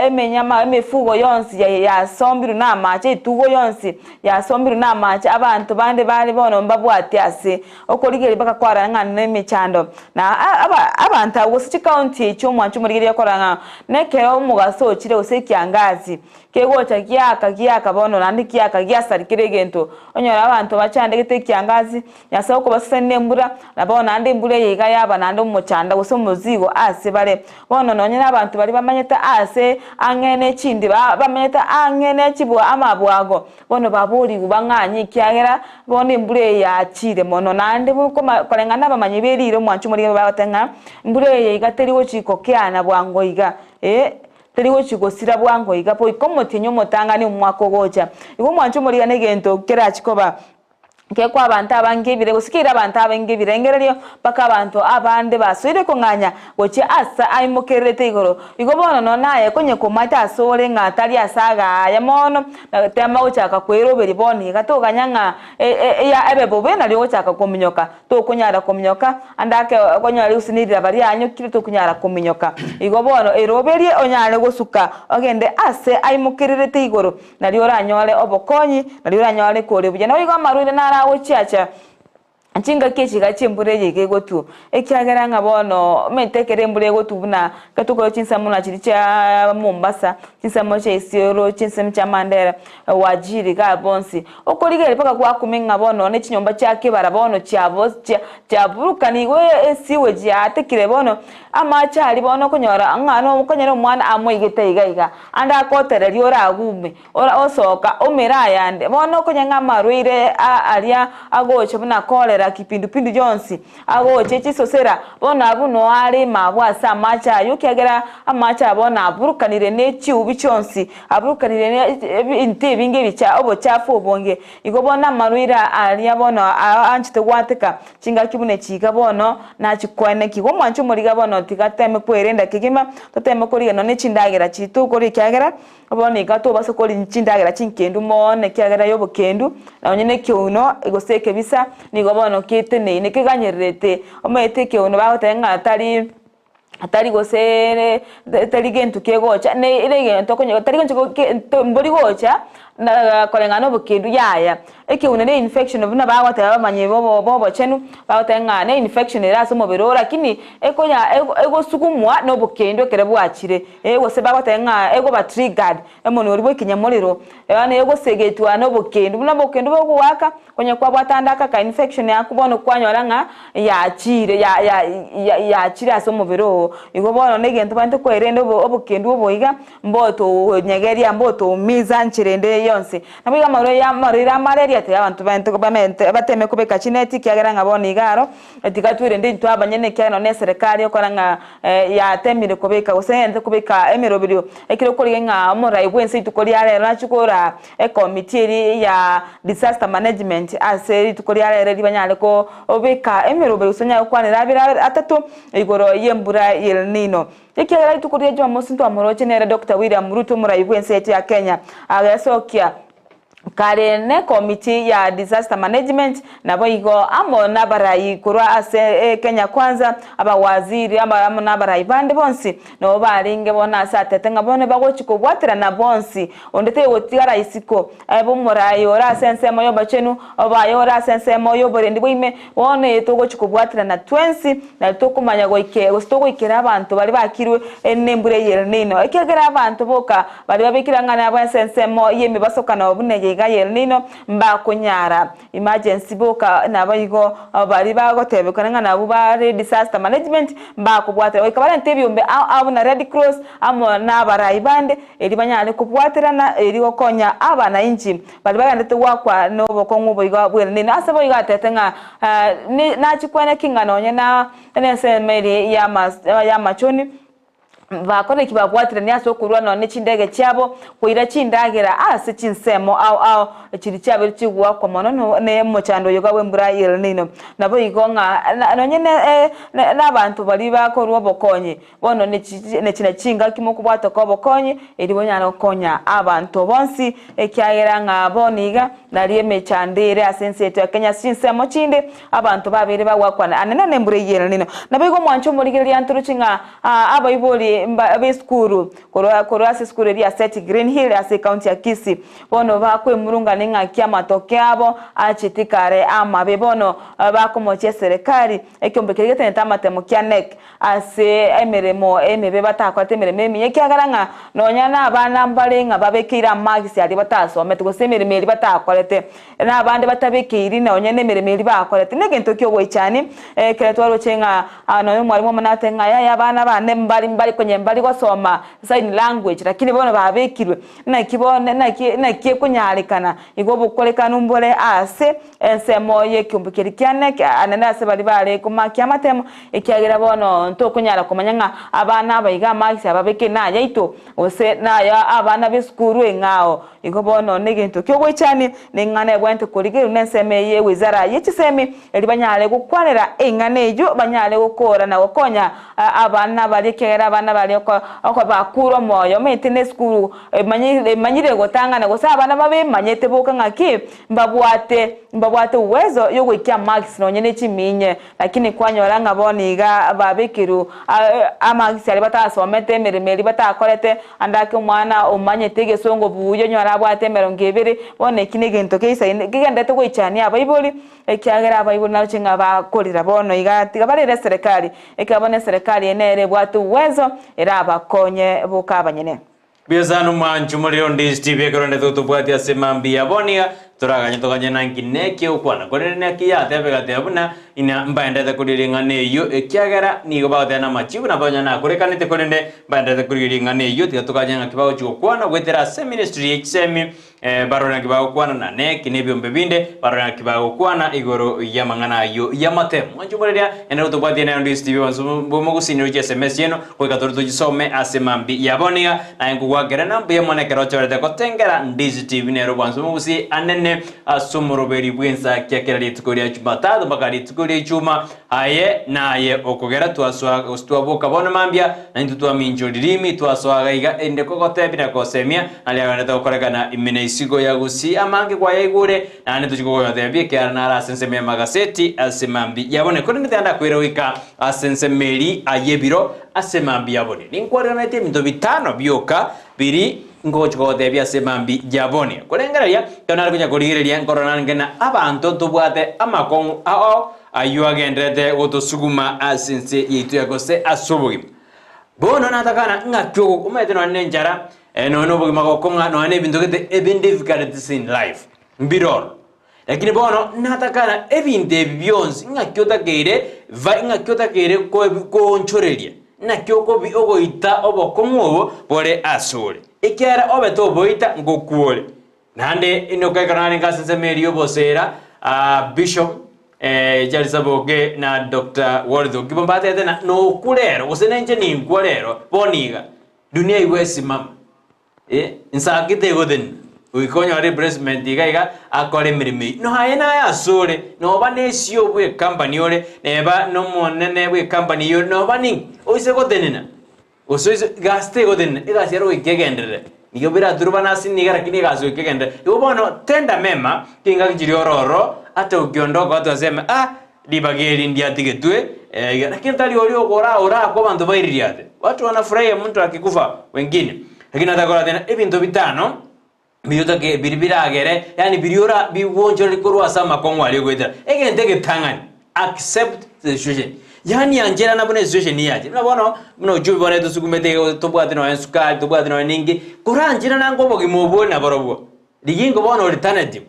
emenyama, emefugo yonsi yasombirwe namache, etugo yonsi yasombirwe namache, abanto bande bare bono mbabwate ase okorigereria bagakwarana ng'a nemechando. Na abanto abwo gose chikaunti echio omwancho omorigereria okorora ng'a nekero omogaso ochire gose ekiangazi kegocha giaka giaka bono naende giaka giasari kera egento, onyore abanto bachandegete ekiangazi Nyasae okobasesenia nembura, na bono naende embura eye iga yaba naende omochanda gose omozigo ase bare. Bono nonye nabanto baria bamenyete aase ang'e ne chindiba, bamenyete ang'e ne chibwa amabwago, bono baborigwe bang'anye ekiagera bono embura eye yachire mono. Naende koreng'ana nabamanyi be riire omwancho omorige bagoteba ng'a embura eye iga teri gochi kokeana bwango iga, ee, teri gochi gosira bwango iga, goika omotienyi omotang'ani omwaka ogocha. Igo omwancho omorige negento kerachi koba. Gekwa abanto abange ebire, gose keire abanto abange ebirengererio, mpaka abanto abande basoire kong'anya gochia aase aimokererete igoro. Igo bono nonya naye konye komaete asore ng'a tari ase agaaya mono, na tema gochaka kweroberia bono iga toganya ng'a eya ebe bobe nario ogochaka kominyoka, tokonyara kominyoka ande ake okonyora gose ne riraba rianyokire tokonyara kominyoka. Igo bono eroberie onyare gosuka ogende aase aimokererete igoro. Nario oranyore obokonyi, nario oranyore koria buya. Naboigo amarwaire naro agochiacha chingaki echi iga chi'embura eye iga egotwa, ekiagera ng'a bono omanyete ekero embura egotwa buna ekero tokora chinsemo buna chiria chia Mombasa, chinsemo chia Isiolo, chinsemo chia Mandera, Wajir igaa bonsi, okorigereria mpaka gwakumia ng'a bono nonye chinyomba chia kebara bono chiabo chia chiaburukanigwe esewage yaatekire bono, amache aria bono okonyora ng'a nokonyora omwana amoigete iga iga. Ande akotereria oragume, ora osoka omere ayande. Bono okonya ng'a amarwaire a aria agocha buna cholera, kipindupindu gionsi, agocha chisosera, bono abwo noo are ime abwo ase amache ayio, ekiagera amache aya bono aburukanire ne chiubi chionsi, aburukanire ne ebinto ebinge ebicha obochafu obonge. Igo bono amarwaire aria bono aanchete gwateka chingaki buna echi iga bono nachikwane ki. Igo omwanche omoriga bono tiga toteme kwerenda kegima, toteme korigia nonya ne chindagera chiria tokoria ekiagera bono iga tobasa koria chindagera chinkendu mono ekiagera ya obokendu, nonye na ekeuno gose ekebisa nigo bono keteneine keganyererete. Omanyete ekeuno bagoteba ng'a tari. Tari gose tari gento kegocha ne egento okonya tari gento ke mbori gocha na koreng'ana na obokendu yaya. Ekeuna ne infection buna bagoteba abamanyia bo obochenu, bagoteba ng'a ne infection ere ase omobere oo lakini ekonya egosukumwa na obokendu ekero bwachire, gose bagoteba ng'a egoba triggered Omonwa oria bw'ekenyamorero bono egosegetwa nobokendu, buna obokendu bogoaka, konya kwabwata ande aka ka infection ako bono kwanyora ng'a yachiire ya ya ya yachire ase omobere oo. Igo bono na egento bande kwerende obo obokendu obo iga, mbotonyegeria mbotoumiza nchera ende yonsi. Nabo igo amarwaire amarwaire a malaria tiga abanto bamente bamente bateme kobeka chineti ekiagera ng'a bono iga aro, tiga twerende intwe abanyene ekiagera nonye na eserekari ekora ng'a yatemire kobeka gose yente kobeka emeroberio ekero okorigia ng'a omorai bw'ense rituko ria rero nachie kora ekomiti eria ya disaster management ase rituko ria rero erio banyare kobeka emeroberio gose banyare gokwanera abere atato igoro y'embura y'El Nino. Ekiagera rituko ria Jumamosi ntwamoroche nere Doctor William Ruto omorai bw'ense yaito ya Kenya agesokia. Kare nekomiti ya Disaster Management, naboigo amo nabarai korwa ase Kenya Kwanza, abawaziri amo nabarai bande bonsi nabo barenge bono ase atete ng'a bono bagochi kobwaterana bonsi, onde taigotigara isiko, abe omorai ore ase ensemo y'obochenu, obe aye ore ase ensemo y'oborendi bwa ime, bono eye togochi kobwaterana twensi, nari tokomanya goike gose togoikera abanto baria bakirwe nembura eye El Nino, ekiagera abanto boka Baria babekire ang'ana abo ase ensemo y'emebasokano buna eye iga y'El Nino mbakonyara emergency boka naboigo baria bagotebekana ng'a nabwo bare disaster management mbakobwatera goika barente ebiombe ao ao buna Red Cross amo nabarai bande erio banyare kobwaterana erio gokonya abanainchi baria bagenderete goakwa nobokong'u boigo bw'El Nino. Ase boigo atete ng'a nachie kweneki ng'a nonye na ensemo eria y'amachoni. Bakore eki babwatiranie ase okorua nonya ne chindege chiabo, koira chindagera ase chinsemo ao ao chiria chiabeire chigoakwa mono nomochando oyo iga bw'embura y'El Nino. Naboigo ng'a nonye nabanto baria bakorua obokonyi, bono ne chingaki mokobwatoka obokonyi, erio bonyare gokonya abanto bonsi, ekiagera ng'a bono iga nario emechando ere ase ense yaito ya Kenya ase chinsemo chinde, abanto babeire bagoakwana ane nane embura eyio y'El Nino. Naboigo omwancho omorigereria ntoroche ng'a Abaibori b'esukuru korwa korwa ase esukuru eria ya Seti Green Hill ase ecounty ya Kisii bono bakwemurungana ing'aki amatoke abo achete kare amabe bono bakomochia eserekari ekiombe keria getenete amatemo kia KNEC ase emeremo emebe batakorete emeremo emiya ekiagera ng'a nonya na abana mbare ng'a babekeire amagisi aria batasomete gose emeremo eria batakorete na abande batabekeiri nonya nemeremo eria bakorete. Negento ki'ogoichani ekero twaroche ng'a nonya omwalimu omonene atebe ng'a yaya abana bane mbari mbari konye mbari gosoma sign language lakini bono babekirwe naki bono naki naki ekonyarekana igo obokorekanu mbore ase ensemo y'ekeombe keria kiane anene ase baria bare komakia amatemo ekiagera bono ntokonyara komanya ng'a abana aba iga amagisi ababekire nayaito gose naya abana b'esukuru eng'ao. Igo bono negento ki'ogoichania, neng'ana ebwenerete korigererwa nensemo eye y'ewizara ye chisemi, erio banyare gokwanera eng'ana eyio, banyare gokoora na gokonya abana baria, ekiagera abana baria oko bakure omoyo. Omanyete nesukuru emanyire gotang'ana, gose abana babemanyete boka ng'aki mbabwate mbabwate uwezo yogoikia marks nonye ne chiminye. Lakini kwanyora ng'a bono iga babekerwe amagisi aria batasomete, emeremo eria batakorete, ande ake omwana omanyete egesongo buya onyore abwate emerongo ebere, bono eki negento keisaine kegenderete goichania abaibori, ekiagera abaibori naroche ng'a bakorera bono iga tiga barere eserekari, ekero bono eserekari eye nere ebwate uwezo erabakonye boka abanyene. Mbuya sana omwancho morire onde Steve ekero onde totobwati ase mambia bono iga toraganye toganye nanki neki ogokwana korende naki yateba egateba buna ina mbaenderete koria ring'ana eyio ekiagera nigo bagoteba namachibu nabo onye nakorekanete korende mbaenderete koria ring'ana eyio tiga toganye ng'aki bagochi gokwana goetera ase ministry ye chisemi Barore naki bagokwana na neki na ebiombe binde, barore naki bagokwana igoro y'amang'ana ayio y'amatemo. Mwanche omoreria, ende gotobwatia naye onde Steve Evans bw'omogusii roche SMS eno, goika tore tochisome ase mambia ya bono iga, naye nkogwakera na mbuya mono ekero ochorete gotengera Ndizi TV nere obwansu bw'omogusii anene ase omoroberi bw'ensakia kera rituko ria Jumatatu mpaka rituko ria Ijumaa. Aye naye okogera twasoa gose twaboka bono mambia, na intwe twaminchwa ririmi, twasoa gaiga erinde kogotebia na kogosemia aria aganete gokorekana ime na isiko ya gusii amange kwayaigure, naende tochia kogoyotebia ekiagera naro ase ensemo y'amagaseti ase mambia yabone. Korende tiga ndakwire goika ase ensemo eria y'ebiro ase mambia yabone. Ninkwariganetie ebinto bitano bioka biria ngochia kogotebia ase mambia yabone. Korengereria, ekero nare konya korigereria nkorora narenge na abanto ntobwate amakong'u ao Ayio agendererete gotosuguma ase ense yaito ya gose ase obogima. Bono natakana ng'aki ogo omanyete nonya nenchara, nonya nobogima gokong'a, nonya nebinto gete even difficulties in life mbiroro. Lakini bono natakana ebinto ebi bionsi ng'aki otakeire va ng'aki otakeire koebi koonchoreria, naki okobi ogoita obokong'u obo bore asore. Ekiagera obe toboita ngokwore. Naende inoka ekero narenge ase ensemo eria y'oboseera, Bishop Charles Saboke na Doctor Worth Okibo mbatebete ng'a nokwo rero, gose nainche ninkwo rero, bono iga, dunia igwe esimama, eh, nsake tegotenena, goika onyore replacement iga iga akore emeremo eyio. Nonya naye asore, noba ne CEO bwe ecompany ore, neba nomonene bwe ecompany eyio ore, noba ninki, oise gotenena, gose oise gasi tegotenena, egasi ere goika egenderere. Nigo biraturubane ase niga lakini egasi goika egende. Igo bono tenda mema chingaki chiria ore ororo ata okiondoka watu waseme ah ribaga eri ndiatigetwe iga lakini tari oria okora orakwe abanto baiririate. Watu wanafurahia mtu akikufa wengine. Lakini atakora tena ebinto bitano biotake biri biragere yaani biria ora bigwonchoreri korwa ase amakong'u aria ogoetera. Egento egetang'ani, accept the situation. Yaani ancherana buna esituation yacha. Buna bono, buna uchumi bono etosugumete iga tobwati nonya esukari, tobwati nonya ninki, korancherana ng'a obogima obwo ore naborobwo, rigia ingo bono alternative.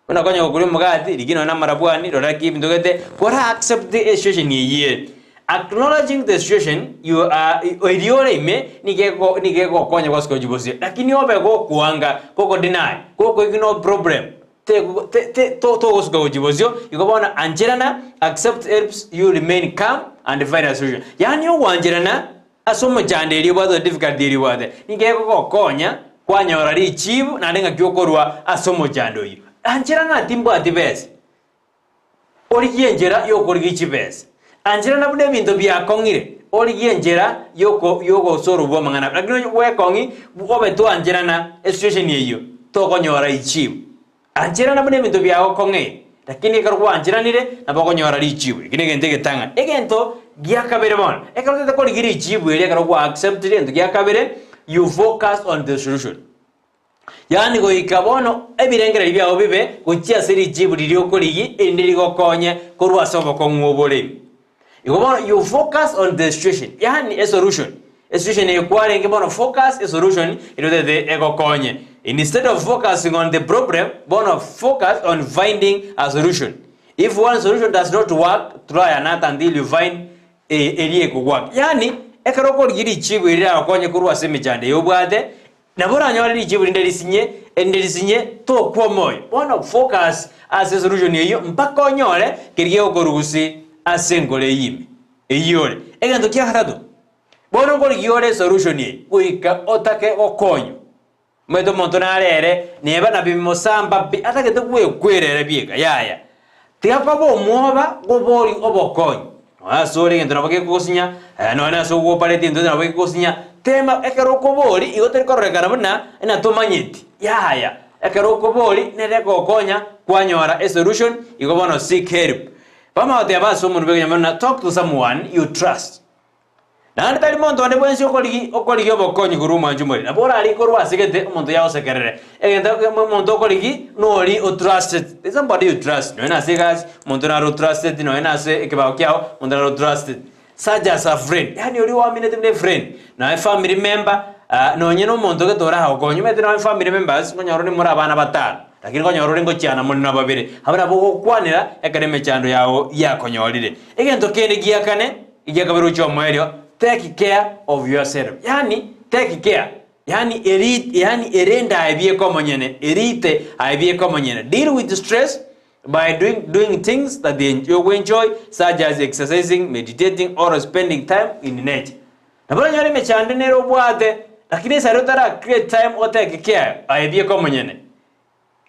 Buna konya gokoria omogati, rigia nonya na amarabwani, rora ki ebinto gete, kora accept esituation eyio ere. Acknowledging the situation you are eria ore ime nigo ego nigo egokonya gwasuka gochia bosio. Lakini obe gokoanga, goko deny, goko ignore problem, tego te te to togosuka gochia bosio, igo bono ancherana, accept helps you remain calm and find a solution. Yaani ogwancherana ase omochando eria obwate gose difficulty eria obwate, nigo egogokonya kwanyora richibu naende ng'aki okorwa ase omochando oyio. Anchera ng'a timbwati besa. Origie enchera y'okorigia chibesa. Ancherana buna ebinto biakong'ire, origie enchera y'oko y'ogosorobwa amang'ana. Lakini onye bwekong'i obe twancherana esituation eyio, tokonyora richibu. Ancherana buna ebinto biagokong'eire, lakini ekero gwancheranire nabo okonyora richibu. Eki negento egetang'ani. Egento gia kabere bono, ekero otagete korigia richibu erio ekero gwa acceptire egento gia kabere, you focus on the solution. Yaani goika bono ebirengererio biao bibe gochia ase richibu riria okorigia erinde rigokonye korwa ase obokong'u obore ime. Igo bono you focus on the situation, yaani esolution. Esituation eye kwarenge bono focus esolution eria otagete egokonye. Instead of focusing on the problem, bono focus on finding a solution. If one solution does not work, try another until you find eria ekowork. Yaani ekero okorigia richibu eria riragokonye korwa ase emechando eye obwate, Nabo oranyore richibu rinde risinye, erinde risinye, tokwa omoyo. Bono focus ase esolution eyio mpaka onyore keria gegokorugusi ase enkoro eyio ime, eyio ore. Egento kia gatato, bono nkorigia ore esolution eye, goika otake gokonywa. Omanyete omonto nare ere, neba nabimosamba pi, atagete gwekwera ere bieka, yaya. Tiga koba omwoba bw'oboria obokonyi, nonya ase ore egento nabo gekogosinya, nonya nase ogopareti egento nabo gekogosinya, tema ekero okoboria igo tori kororekana buna ng'a tomanyeti, yaya. Ekero okoboria nere egokonya kwanyora esolution, igo bono seek help. Bamanya goteba ase omonwe bw'ekenyoro buna talk to someone you trust. Naende tari monto onde bwensi okorigi okorigia obokonyi korwa omwancho more. Nabo orarigie korwa ase gete omonto yagosekerere. Egento ekemo omonto okorigi nori otrusted. There's somebody you trust. Nonya nase egasi, omonto naro otrusted, nonya nase ekebago kiago, omonto naro otrusted. Such as a friend, yaani oria oaminete buna efriend, nonya efamily member, nonye na omonto gete oragokonye. Omanyete nonya family members, nkonyora ore more abana batano, lakini nkonyora ore ngochiana more na babere. Abwo nabo ogokwanera ekero emechando yago yakonyorire. Egento kende gia kane, Egiakabere gochia omoerio, take care of yourself, yaani take care, yaani eri yaani erende aye bieka omonyene, erite aye bieka omonyene. Deal with stress by doing doing things that you enjoy such as exercising, meditating or spending time in nature. Nabo oranyore emechando nere obwate, lakini esare otara create time otake care aye bieka omonyene.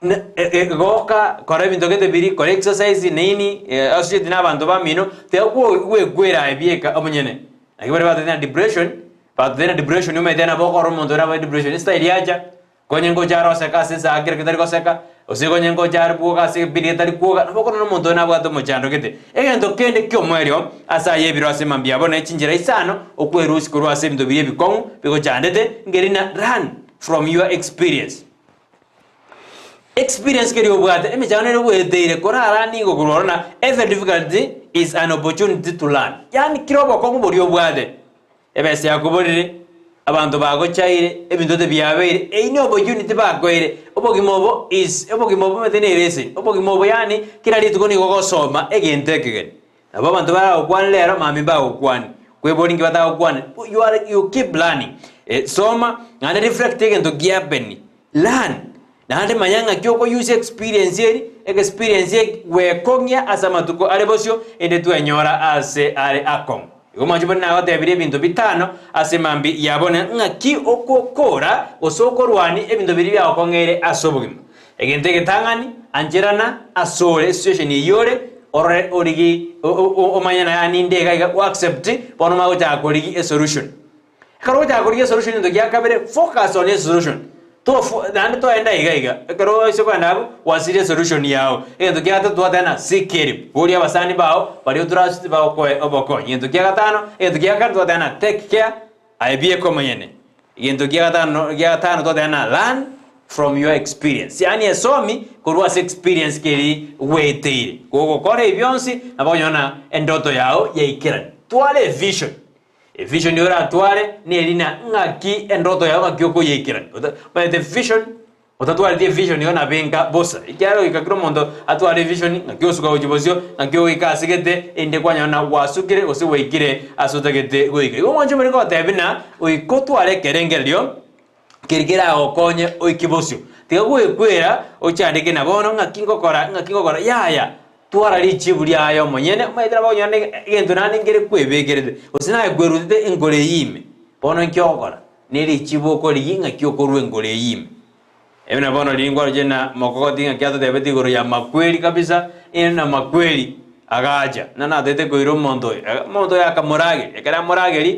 Goka, kora ebinto gete biria, kora exercise nini, associate na abanto bamino, tiga gwekwera aye bieka omonyene. Naki baria batete na depression, batete na depression omanyete nabo okora omonto ore abwate depression estyle yacha, konye ngocha are oseka ase esaa kera ketari goseka, gose konye ngocha are bwoga ase ebipindi getari kwoga, nabo okorora omonto oyo nabwate omochando gete. Egento kende kiomoerio ase aye ebiro ase mambia abo ne chinchera isano, okwerusia korwa ase ebinto biria ebikong'u bigochandete, ngeri na learn from your experience. Experience keria obwate, emechando ere ogoeteire korara nigo korwa ororo na every difficulty is an opportunity to learn. Yaani kera obokong'u boria obwate, ebesa yakoborire, abanto bagochaire, ebinto gete biabeire, eyio ne opportunity bakoeire. Obogima obo is obogima obo omanyete ne eresen, obogima obo yaani kera rituko nigo ogosoma egento ekegeni. Nabo abanto baragokwane rero, mambia mbagokwane. Kweboria inki batagokwane, you are you keep learning. Soma, naende reflect egento giahappen, learn. Naende manya ng'aki oko use experience eri, experience eki gwekong'ia ase amatuko are bosio, ende twenyora ase are akong'u. Igo mwanche buna nagotebirie ebinto bitano ase mambia ya bono ng'aki okokora gose okorwania ebinto biria biagokong'eire ase obogima. Egento egetang'ani, ancherana asore esituation eyio ore, orore origi omanye naye ninde iga iga o accept bono omanye gochaka korigi esolution. Ekero ogochaka korigia esolution egento gia kabere, focus on esolution. Tofo naende toenda iga iga, ekero oise koenda abwo, gwasirie esolution yago. Egento kia gatato twateba ng'a seek help, boria abasani bao baria otrust bagokoe obokonyi. Egento kia gatano, egento kia kane twateba ng'a take care, aye bieka omonyene. Egento kia gatano gia gatano twateba ng'a learn from your experience, yaani esomi korwa ase experience keri gweteire. Gogokora ebi bionsi, nabo okonyora ng'a endoto yago yaikerani. Twara evision. Evision oratware neri na ng'aki endoto yao ng'aki okoyeikerania. Ota omanyete vision, otatwareti evision igo nabo enka bosa, ekiagera goika kera omonto atware evision ng'aki osuka gochia bosio, ng'aki ogoika ase gete, erinde kwanyora ng'a gwasukire gose gwaikire ase otagete goika. Igo omwancho omorenge gotebia buna goika otware ekerengererio Keri keragokonye oike bosio. Tiga gwekwera ochandeke na bono ng'aki ngokora, ng'aki ngokora, yaya, twara richibu riaye omonyene, omanyete nabo okonyora ne egento naende nkere kwebekerete, gose naye kwerutete enkoro eyio ime, bono nki ogokora? Ne richibu okorigia ng'aki okorua enkoro eyio ime. Ebi na bono riria nkwaroche na mokogoti ng'aki atotebeti igoro ya makweri kabisa, ere na makweri agacha, na natagete koira omonto oyo, omonto oyo akamorageria, ekero amorageria.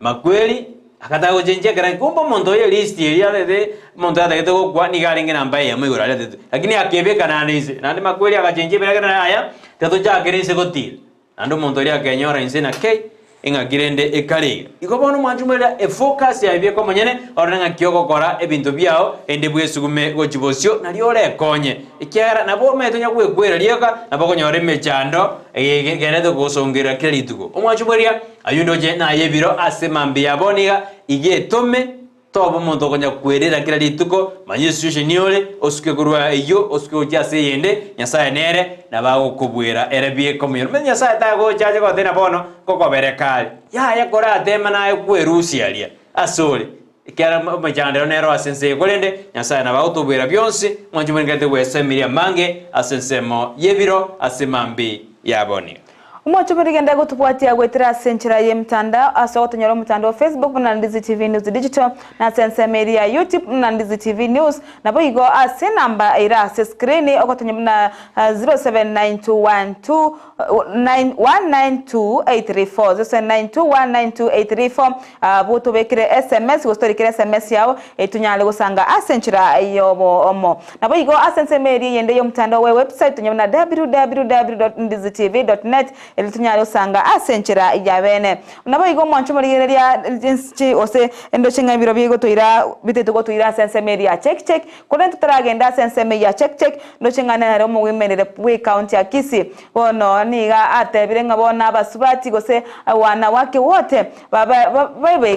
Makweri agataka gochenchia ekero kumbe omonto oyo elist eria arete omonto oyo atagete gokwa nigo arenge namba eyemo igoro aria atete lakini akebeka naende inse naende makweri agachenchia ebiagera yaya tiga tochakere inse gotira naende omonto oria akenyora inse na kei eng'aki rende ekare iga. Igo bono mwanche omorere efocus yaye bieka omonyene orore ng'aki ogokora ebinto biao erinde bwesugume gochia bosio nario orekonye ekiagera nabo omanyete onya gwekwera rioka nabo okonyora emechando eye egenderete kogosongerera kera rituko. Omwanche omoria. Ayio ndoche naye ebiro ase mambia yabo niga iga etome, toba omonto okonya kwerera kera rituko, manya esituation ore, osuke korwa eyio osuke gochia ase eyende, Nyasaye nere nabo agokobuera ere bieka omoyio. Omanyete Nyasaye tagocha ache gotebia bono nkokobereka are, yaya korateme naye kwerusia aria ase ore, ekiagera emechando ero nero ase ense eye, korende Nyasaye nabo agotobuera bionsi, mwanche mwenkerete gwesemeria amange ase ensemo y'ebiro ase mambia yabo niga. Omochie bw'erigenda gotobwatia goetera ase enchera y'emetandao ase ogotonyora omotandao o Facebook buna Ndizi TV News Digital na ase ensemo eria ya YouTube buna Ndizi TV News naboigo ase enamba eire ase screen ogotonya buna 079212 192834 0792192834 abwo tobekere SMS gose torikere SMS yao etonyare gosanga ase enchera y'obomo. Naboigo ase ensemo eria eyende y'omotandao we website tonyore buna www.ndizitv.net erio tonyare gosanga ase enchera ya bene. Naboigo omwancho omorigereria chinsi gose endoche ng'a ebiro bigotoira bitaito gotoira ase ensemo eria ya check check korende totaragenda ase ensemo eyio ya check check ndoche ng'a nere omogoimerere bw'ecounty ya Kisii bono niga atebire ng'a bono abasubati gose wanawake wote Babe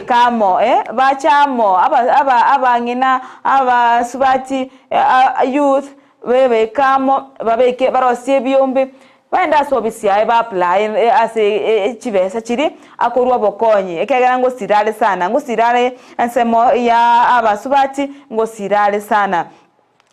amo, bache amo, abang'ina, abasubati, youth, bebeke amo, babeke barosie ebiombe, bagende ase ofisi yaye ba apply ase chibesa chiria, akorwa obokonyi, ekiagera ngosira are sana, ngosira are ensemo ya abasubati, ngosira are sana.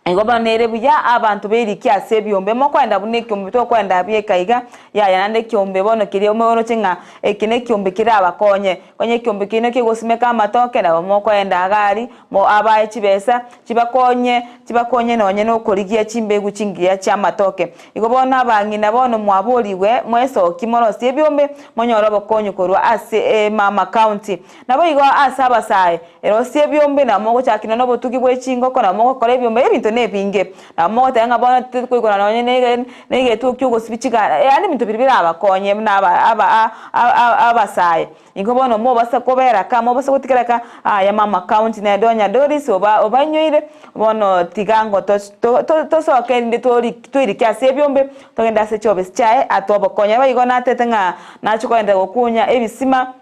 Igo bono nere buya abanto berikie ase ebiombe, mokoenda buna ekiombe tokoenda bieka iga, yaya naende ekiombe bono keria moroche ng'a eke nekiombe kerabakonye. Onye ekiombe keino kegosimeka amatoke nabo mokoenda iga aria, mo abae chibesa, chibakonye, chibakonye nonye nokorigia chimbegu chingiya chi'amatoke. Igo bono abang'ina bono mwaborigwe mwesokie morosie ebiombe, monyore obokonyi korwa ase emama county. Naboigo ase abasae, erosie ebiombe, nabo mogochakina nobotugi bwe chingoko, nabo mogokora ebiombe, ebinto nebinge. Nabo mogoteba ng'a bono titokoigwana nonye nege negetuo ki'ogosibia chigari, yaani ebinto biria birabakonye buna aba aba a a abasae. Igo bono mobasa kobera ka, mobasa gotigera ka, aya mama county nere onya Doris oba obainyoire, bono tiga ngo to to tosoke erinde tori toirike ase ebiombe, togende ase chiofisi chiaye atoe obokonyi. Naboigo natete ng'a nachia kogenderera gokunya ebisima.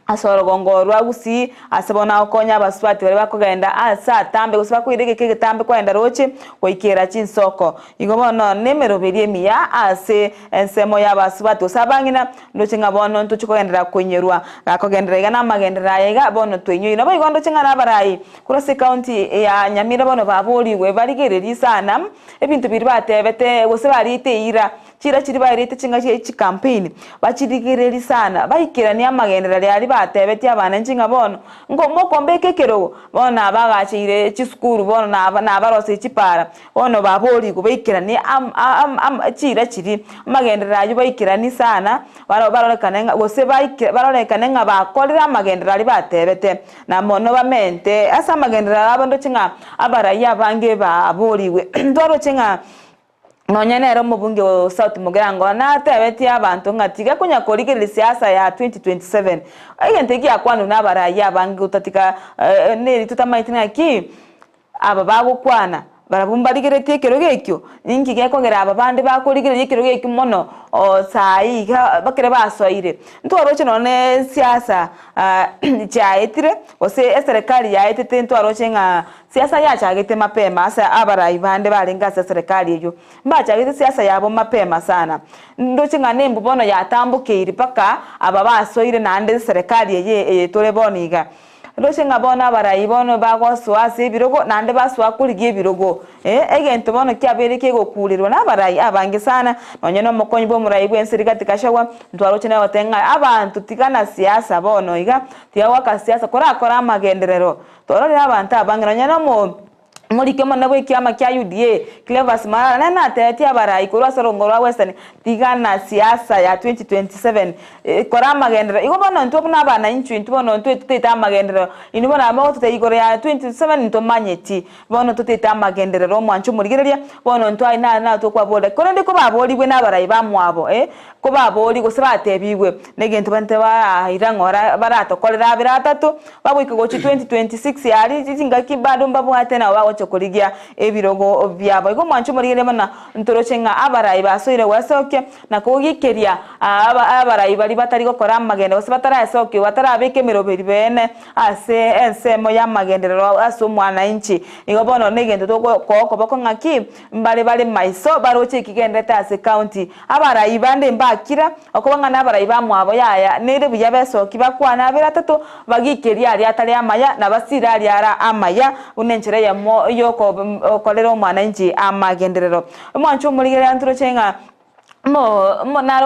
Ase orogongo rwa Gusii, ase bono agokonya abasubati baria bakogenda ase atambe gose bakoira egeka egetambe kogenda roche goikera chinsoko. Igo bono nemeroberi emiya ase ensemo y'abasubati gose abang'ina, ndoche ng'a bono ntochie kogenderera koinyorwa. Gakogenderera iga namagenderero aya iga bono twainyoire. Naboigo ndoche ng'a nabarai korwa ase ecounty ya Nyamira bono baborigwe barigererie sana ebinto biria batebete gose bariete eira. Chira chiria baerete chingaki chie chikampeni, bachirigererie sana, baikeranie amagenderero aria batebetie abananchi ng'a bono nko mokombeka ekerogo, bono nabagacheire chisukuru bono naba nabaroseire chipara, bono baborigwe baikeranie am am am chira chiria, amagenderero aywo baikeranie sana, baro barorekane ng'a gose baike barorekane ng'a bakorire amagenderero aria batebete, na mono bamente ase amagenderero abo ndoche ng'a abarai abange baborigwe. Ntwaroche ng'a Nonya nere omobunge o South Mugirango natebetie abanto ng'a tiga konya korigereria siasa ya 2027. Egento eki giakwanirwe nabarayi abange gotatiga neri totamaeti naki aba bagokwana barabwo mbarigeretie ekerogo ekio, ninki gekogera aba bande bakorigereria ekerogo ekio mono saii iga ekero basoire. Ntwaroche nonya ne siasa chiaetire gose eserekari yaetete ntwaroche ng'a Siasa yachagete mapema ase abarai bande barenge ase eserekari eyio. Mbachagete siasa yabo mapema sana. Ndoche ng'a nembu bono yatambokeiri mpaka aba basoire naende eserekari eye eye tore bono iga. Ndoche ng'a bono abarai bono bagosoa ase ebirogo naende basoa korigia ebirogo. Eh, egento bono kiabeire kegokurerwa nabarai abange sana, nonye nomokonyi bw'omorai bw'ense Rigathi Gachagua, ntwaroche naye goteba ng'a abanto tigana siasa bono iga, tiga goaka siasa korakore amagenderero. Tororire abanto abange, nonya nomo omoriki omonene bw'ekiama kia UDA, Cleophas Malala, nere natebetie abarai korwa ase orongo rwa Western, Tigana siasa ya 2027, kora amagenderero. Igo bono intwe buna abanainchwe intwe bono intwe totaete amagenderero, inwe bono aba mogototebia igoro ya 2027 ntomanyeti, bono totaete amagenderero omwanche omorigereria, bono intwe aye naro naro tokwaboria. Korende kobaborigwe nabarai bamwabo eh, kobaborie gose batebigwe, negento bante baraira ng'ora baratokorere abere atato, Bagoika gochia 2026 aria chingaki bado mbabwate nabo bagochia korigia ebirogo biabo. Igo mwanche omorigereria buna ntoroche ng'a abarai basoire gwesokia na kogikeria abarai baria batari gokora amagendo gose bataraesokigwa batarabeka emeroberi beene ase ensemo y'amagenderero ase omwananchi. Igo bono negento togokoa okoboko ng'aki mbare bare maiso baroche ekigenderete ase county. Abarai bande mbakira Okoba ng'a nabarai bamwabo yaya, nere buya besoki bakwane abere atato, bagikerie aria atari amaya, na basire aria are amaya, buna enchera eyemo y'okokorera omwananchi amagenderero. Omwancho omorigereria ntoroche ng'a nare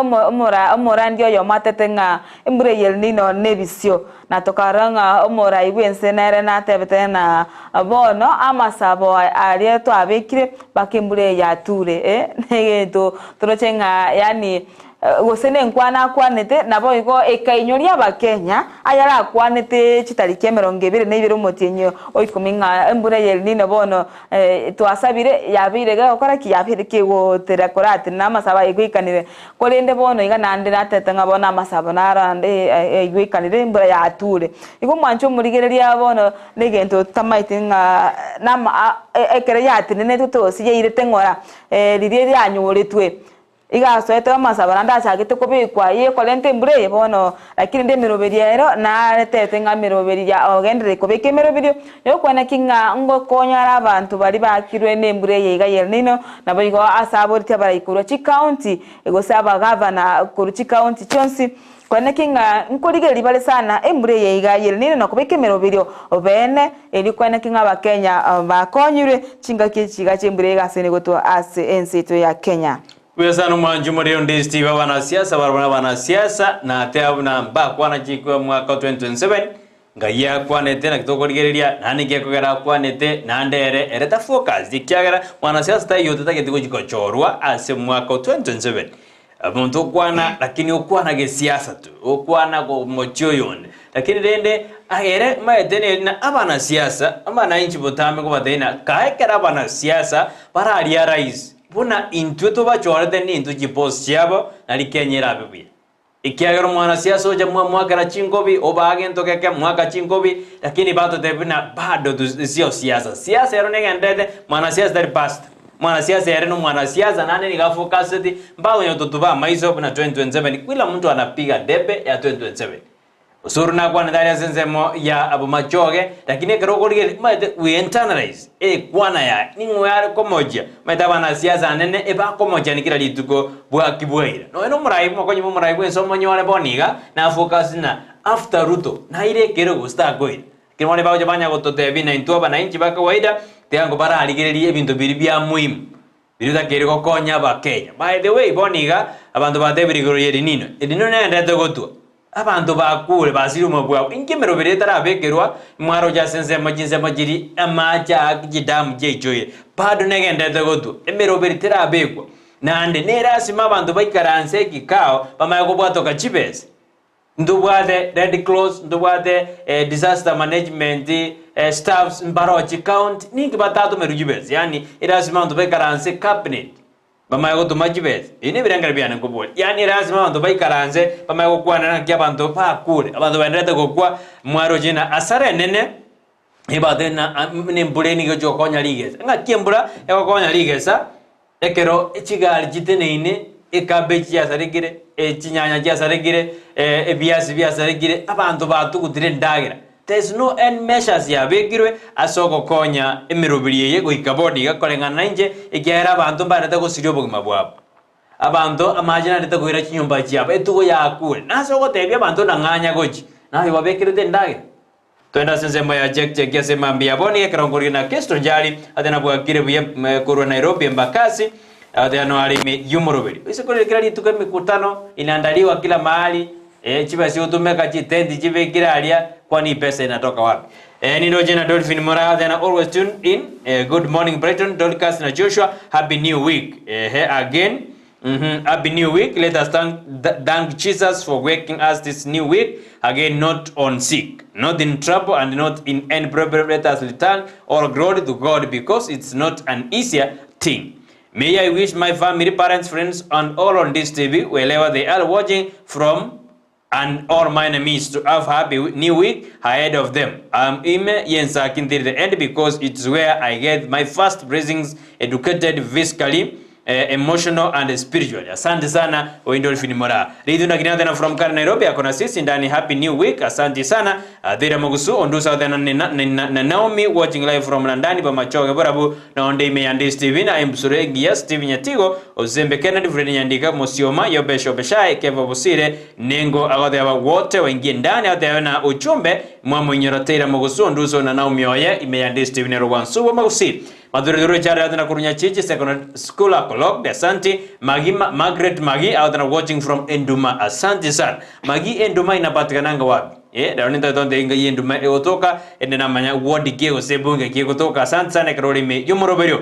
omorandia oyomo atete ng'a embura eye El Nino nebisio, na tokarora ng'a omorai bw'ense nere natebete ng'a bono amasabo aria twabekire mpaka embura eye yature, negento toroche ng'a yaani Gose nenkwana akwanete, naboigo ekainyoria Abakenya ayare akwanete chitariki emerongo ebere na ibere omotienyi o ikomi ng'a embura y'El Nino bono twasabire yabeire gegokora ki? Yabeire kegotera koratenena amasabo aigwekanire. Korende bono iga naende natete ng'a bono amasabo naro ande aigwekanire embura yature. Igo mwanche omorigereria bono negento totamaeti ng'a nama ekero yatenenetwe tosi yairete ng'ora riria rianyoretwe. Iga asoete amasabo naende achagete kobekwa y'ekorenta embura eye bono, lakini rende emeroberio ero naretete ng'a emeroberio ya ogenderere kobeka emeroberio yokwana ki ng'a ngokonya are abanto baria baakirwe nembura eye iga y'El Nino, naboigo ase aboreti abarai korwa chicounty gose abagavana korwa chicounty chionsi Kwaneki ng'a nkorigereria bare sana embura eye iga y'El Nino na kobeka emeroberio beene, erio kwaneki ng'a Abakenya bakonyirwe chingaki echi iga chi'embura eye egasene gotwa ase ense yaito ya Kenya. Buya sana omwanchi omoriri onde Steve abanasiasa barabwo nabanasiasa na ate buna mbakwana chikwa mwaka o 2027 ngai akwanete naki tokorigereria naende nki ekogera akwanete naende ere ere ta focus ekiagera mwanasiasa taiyo otatagete gochi gochorwa ase omwaka o 2027 Omonto okwana, lakini okwana gesiasa tu, okwana gomochia oyonde. Lakini rende ere maete neri na abanasiasa, abananchi botambe ngobatebie na kae ekero abanasiasa bararia rais, buna intwe tobachorete nintwe chiboss chiabo, nari Kenya erabe buya. Ekiagera omwanasiasa ocha mwamoakera chinkobi, obaa gento geke, mwaka chinkobi, lakini batotebia buna bado tu sio siasa. Siasa ero negenderete, mwanasiasa tari pastor. Mwanasiasa ere nomwanasiasa naende nigo afocuseti mpaka onye gototuba amaiso buna 2027 kila mtu anapiga debe ya 2027. Osoro nakwanete aria ase ensemo ya abomachoge lakini ekero okorigereria omanyete we internalize ekwana yaye ning'o yare komochia omanyete abanasiasa anene ebakomochani kera rituko bwaki bwaira. Nonya nomorai mokonye bwa omorai bwense omonyore bono iga na focus ng'a after Ruto naire ekerogo gose takoira. Ekero bono bagocha banya gototebia na intwe abanainchi ba kawaida, tiga nko bararigererie ebinto biria bia muhimu. Biria otakeire gokonya Abakenya. By the way, bono iga abanto batebire igoro ya El Nino. El Nino negenderete gotwa. Abanto bakure basire obogima bwabo. Inki emeroberi etarabekerwa mwaroche ase ensemo chinsemo chiria amache aa chidamu chiaichoire. Bado negenderete gotwa. Emeroberi terabekwa. Naende nerasima abanto baikaranse ekikao bamanye kobwatoka chibesa. Ntobwate Red Cross, ntobwate disaster management staffs mbaroche county, ninki batatomerwe chibesa? Yaani erasima abanto baikaranse cabinet bamanye gotoma chibesa. Ebi nebirengererio biane nkoboria. Yaani erasima abanto baikaranse bamanye gokwanera ng'aki abanto bakure, abanto baendererete gokwa mwaroche ng'a asara enene ebate na embura nigo egochi gokonya rigesa. Ng'aki embura egokonya rigesa? Ekero chigari chiteneine, ecabbage chiasarekire, chinyanya chiasarekire, ebiasi biasarekire, abanto batugutire endagera. There is no any measures yabekirwe ase ogokonya emeroberi eye goika bono iga koreng'ana nainche, ekiagera abanto mbarete gosiria obogima bwabo. Abanto amache narete koira chinyomba chiabo, etugo yakure. Nase ogotebia abanto nang'anya gochia, naye obabekerete endagera. Twende ase ensemo ya Check Check ase mambia ya bono ekerongo riria na Kristo Njari ate nabwakire buya korwa Nairobi Embakasi ate ano are ime y'omoroberi. Ase korire kera rituko emekutano inaandaliwa kila mahali eh, chibesa chigotumeka chitenti chibekire aria kwani pesa inatoka wapi? Eh, nindoche na Dolphin Mora ate na always tune in eh, good morning Brighton Dorcas na Joshua happy new week eh, again Mhm happy new week let us thank thank Jesus for waking us this new week again not on sick not in trouble and not in any problem let us return all glory to God because it's not an easier thing may I wish my family parents friends and all on this TV wherever they are watching from and all my enemies to have happy new week ahead of them. I'm ime yensaki until the end because it's where I get my first blessings educated physically eh, emotional and spiritually. Asante sana Oindolfin Mora. Rithu na kinatena from Karen Nairobi akona sisi ndani happy new week. Asante sana. Adhira Mugusu Ondusa tena na, na, na, na Naomi watching live from London Bamachoge Borabu na onde ime ya Ndis TV na Embusure Gia Steve Nyatigo Ozembe Kennedy Fred Nyandika Musioma Yobesho Beshai Kevo Busire Nengo agoteba wote waingie ndani agoteba na uchumbe mwamoinyora Taylor Mugusu Onduso na Naomi oye ime ya Ndis TV nero Wansubo Magusi Mathurithuru Chari agoteba Kurunya Chichi Secondary School Akolok Asante Magi Margaret Magi agoteba watching from Enduma Asante sana Magi Enduma inapatikananga wapi Eh, rero nintoete onte enga y'enduma egotoka ende namanya ward ki gose ebunge ki egotoka asante sana ekero ore ime y'omoroberio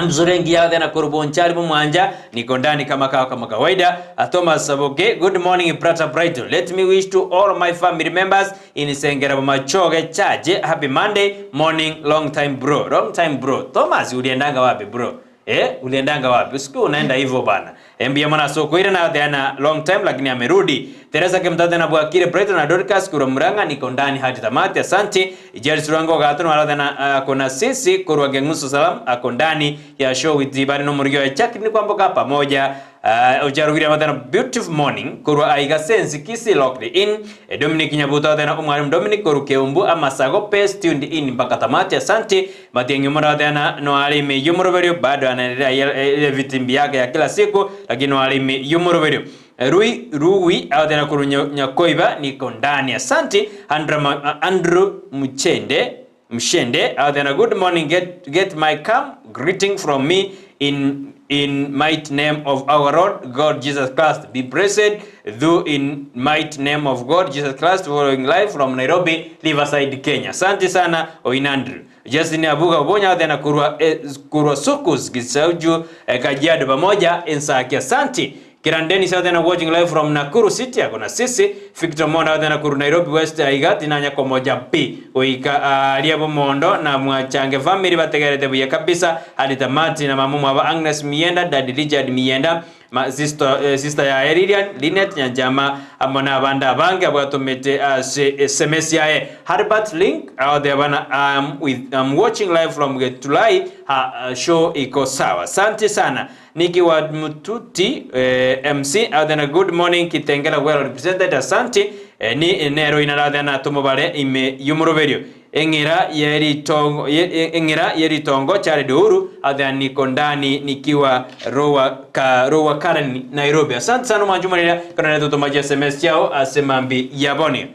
Mzuri engiya tena korubonchari bumwanja niko ndani kama kawa kama kawaida Thomas Saboke good morning brother Brighton let me wish to all my family members in Sengera Bomachoge Church happy Monday morning long time bro long time bro Thomas uliendanga wapi bro Eh, uliendanga wapi? Usiku unaenda hivyo bana. Mbuya mono ase okoirana ateana long time lakini amerudi. Teresa Kemtate na Bwakire Brighton na Dorcas korwa Murang'a niko ndani hadi tamati asanti. Jerry Surango Gato na ateana ako na sisi korwa Geng'uso Salam ako ndani ya show with bari no murigio ya Jacqueline Kwamboka pamoja uh, ocharugire amatena beautiful morning korwa aiga sensi Kisii locked in eh, Dominic Nyabuto ateana omwalimu Dominic korwa Keumbu amasago pace tuned in mpaka tamati asanti Matiang'i omorwoti ana noare ime y'omoroberio, bado anaendelea ile vitimbi yake ya kila siku, lakini noare ime y'omoroberio. Rui Ruwi agotera korwa Nyakoiba niko ndani asanti. Andrew, Andrew Mchende Mshende agotera good morning get, get my come greeting from me in in might name of our Lord God Jesus Christ be blessed through in might name of God Jesus Christ following live from Nairobi Riverside Kenya. Asante sana Oin Andrew. Justin Abuga Obonya athena korwa eh, korwa Sokus Gisauju eh, Kajiado pamoja Ensaki Asanti Kirandeni athena watching live from Nakuru City akona sisi Victor Mona athena korwa Nairobi West aiga tinanya komoja pi goika aria bomondo na mwachange family bategerete buya kabisa hadi tamati na mama mwaba Agnes Mienda Daddy Richard Mienda Ma sister, eh, sister yaye Lilian Linet Nyanjama amo na abande abange abwatomete ase SMS yaye Herbert Link agotebi bana I'm with I'm watching live from Getulai ha uh, show iko sawa asante sana Niki wa Mututi eh, MC agotebi good morning Kitengela well represented asante eh, ni nero inarathena tumobare ime yomoroberio Eng'era ye ritongo ye eng'era ye ritongo Jared Uhuru athea niko ndani nikiwa Lower ka Lower Karen Nairobi. Asante sana mwancho morere kana netotoma chi SMS chiao ase mambi ya boni.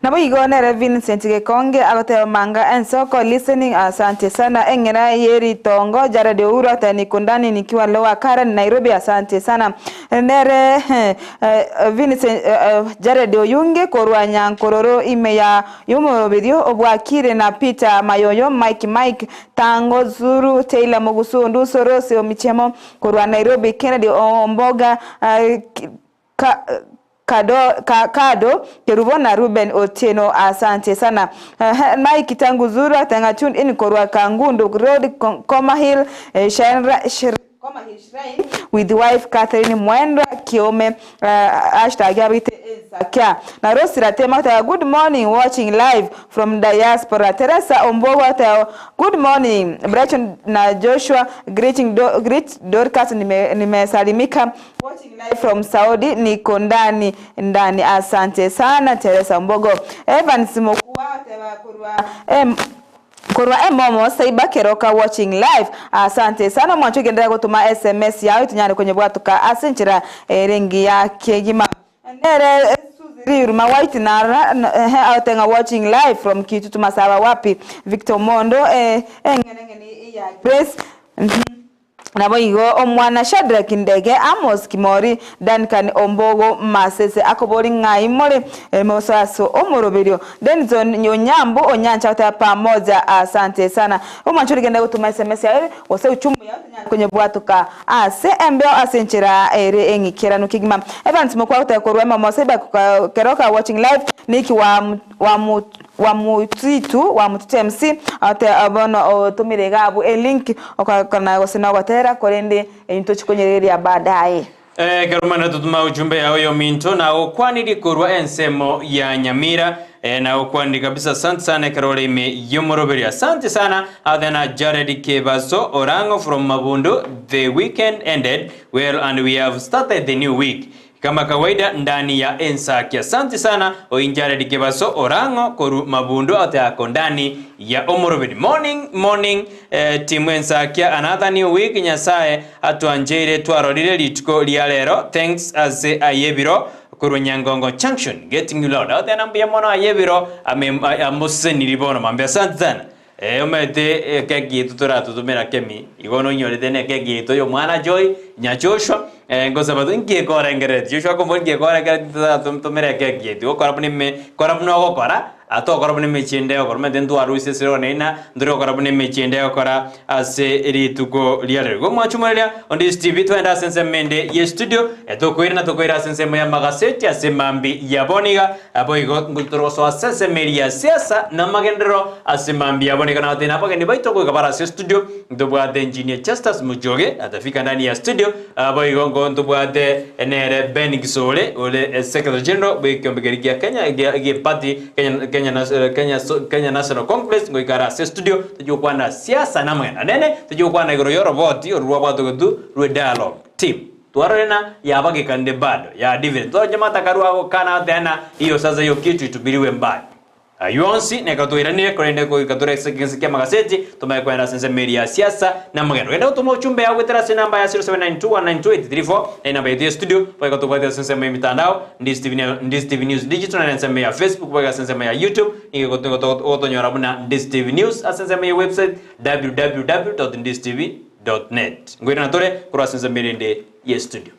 Naboigo nere Vincent Gekonge agoteba manga ensoko listening asante sana eng'era ye ritongo Jared Ouru agoteba niko ndani nikiwa Lower Karen Nairobi asante sana nere Vincent Jared Oyunge korwa Nyankororo ime ya yomoroberio obwakire na Peter Mayoyo Mike Mike Tango Zuru Taylor Mogusu Onduso Rose Omichemo korwa Nairobi Kennedy Omboga Ka, Kado, ka, Kado Kerubo na Ruben Otieno asante sana. Uh, Mike Tangu Zura tanga tune in korwa Kangundu Road Koma Hill eh, Shrine, Koma Hill Shrine with wife Catherine Mwendwa Kiome uh, hashtag yabite Sakia na Rose Ratema good morning watching live from diaspora Teresa Ombogo ta good morning Brighton na Joshua greeting do, greet Dorcas nimesalimika nime watching live from Saudi niko ndani ndani asante sana Teresa Mbogo Evans Mokua kurwa em korwa emomo saiba keroka watching live asante sana mwancho gendelea gutuma sms yawe tunyane kwenye bwatuka asenchera erengi ya kegima nere Riruma White nara atenga watching live from Kitutu Masaba wapi Victor Mondo eh engene ya Grace mm -hmm. Nabo igo omwana Shadrack Ndege Amos Kimori Duncan Ombogo Masese akobori ng'ai more e, mosaso omoroberio Denison Nyonyambo Onyancha ta pamoja asante sana omwancho rigenda gutuma SMS yawe gose uchumu yawe kwenye bwatuka ase embeo ase enchera ere eng'ikeranu kigima Evans mokwa gutakorwa mama seba keroka watching live niki wa wa wa mutitu wa mutitu MC ate abono otumire gabu e link okakana gose gotera korende into chikonyereria baadaye. Eh, karumana tutuma ujumbe yao yo minto na okwaniri korwa ensemo ya Nyamira eh, na okwaniri kabisa asante sana karole ime yomoroberi asante sana adhana Jared Kebaso Orango from Mabundu the weekend ended well and we have started the new week kama kawaida ndani ya Ensaki. Asante sana Oinjared Kebaso Orango koru Mabundu ate ako ndani ya Omoroberi. Morning morning eh, timu Ensakia another new week Nyasaye atuanjeire twarorire rituko ria lero thanks as ayebiro korwa Nyangongo Junction getting you loud. Ate nambia mono ayebiro amuseniri bono mambia asante sana. Eh omete keki tuturatutumira kemi igono nyorete ne keki yo mwana Joy nya Joshua eh ngosaba tu nkie korengere Joshua ko nkie korengere tutumira keki tu okora bune me kora bune ogokora atokora bune mechinde okora mete ntwaruse siro neina ndiri okora bune mechinde okora ase rituko ria rero go mwachumaria on this TV twenda sense mende ye studio etokoira na tokoira sense ya magaseti ase mambi ya boniga abo igo ngutoroso ase meri ya siasa na magendero ase mambi ya boniga na tena pageni baito ko kabara ase studio ndobwate engineer Justus Mujoge atafika ndani ya studio abo igo ngo ndobwate enere Ben Gisole ule secretary general bwekiombekeri gia Kenya gia party Kenya Kenya Kenya Kenya National Congress ngoikara ase studio tujukwana siasa na mwena nene tujukwana igoro yoroboti orwa bwatogetu rwe dialogue team twarorena yabagikande bado ya dividend twajamata karwa kana tena hiyo sasa hiyo kitu itubiriwe mbali ayonsi nekatwiranire korende koikatura kia magaseti tumae kwenda sense meri ya siasa na magendo enda utuma uchumbe ya gwetera se namba ya 0792192834 na namba yetu ya studio paika tupate sense ya mitandao Ndisi TV News Digital na sense ya Facebook paika sense ya YouTube ingekotonyora buna Ndisi TV News asense ya website www.ndistv.net ngwira natore kurwa sense mirinde ya studio.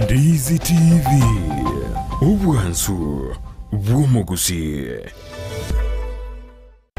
Ndizi TV obwansu bw'omugusi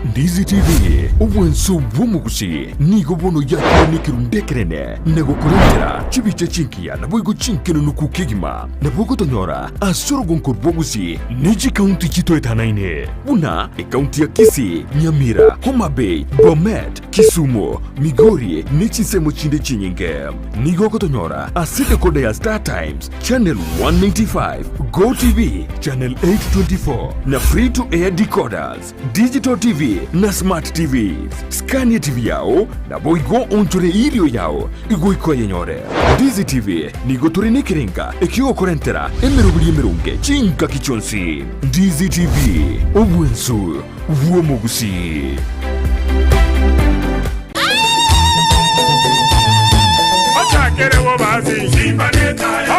Ndizi TV obwansu bw'omugusi nigo bono yakiranekirundekerene nagokurentera chibicha chinkiya nabo chinkenunuku kegima nabo gotonyora asorogonko bw'ogusi neji kaunti chitoetanaine buna ekaunti ya Kisii, Nyamira, Homa Bay, Bomet, Kisumu, Migori nechisemo chinde chinyinge nigo gotonyora ase dekoda ya Star Times Channel 195, Go TV Channel 824 na free to air decoders, Digital TV LCD na Smart TVs. Scan etibi yao, naboigo oonchore erio yao goika oyenyore. Ndizi TV nigo tore nekerenga ekiogokorentera emeroberi emeronge chingaki chionsi. Ndizi TV, obwensu bw'omogusii. Ochakere bobasi,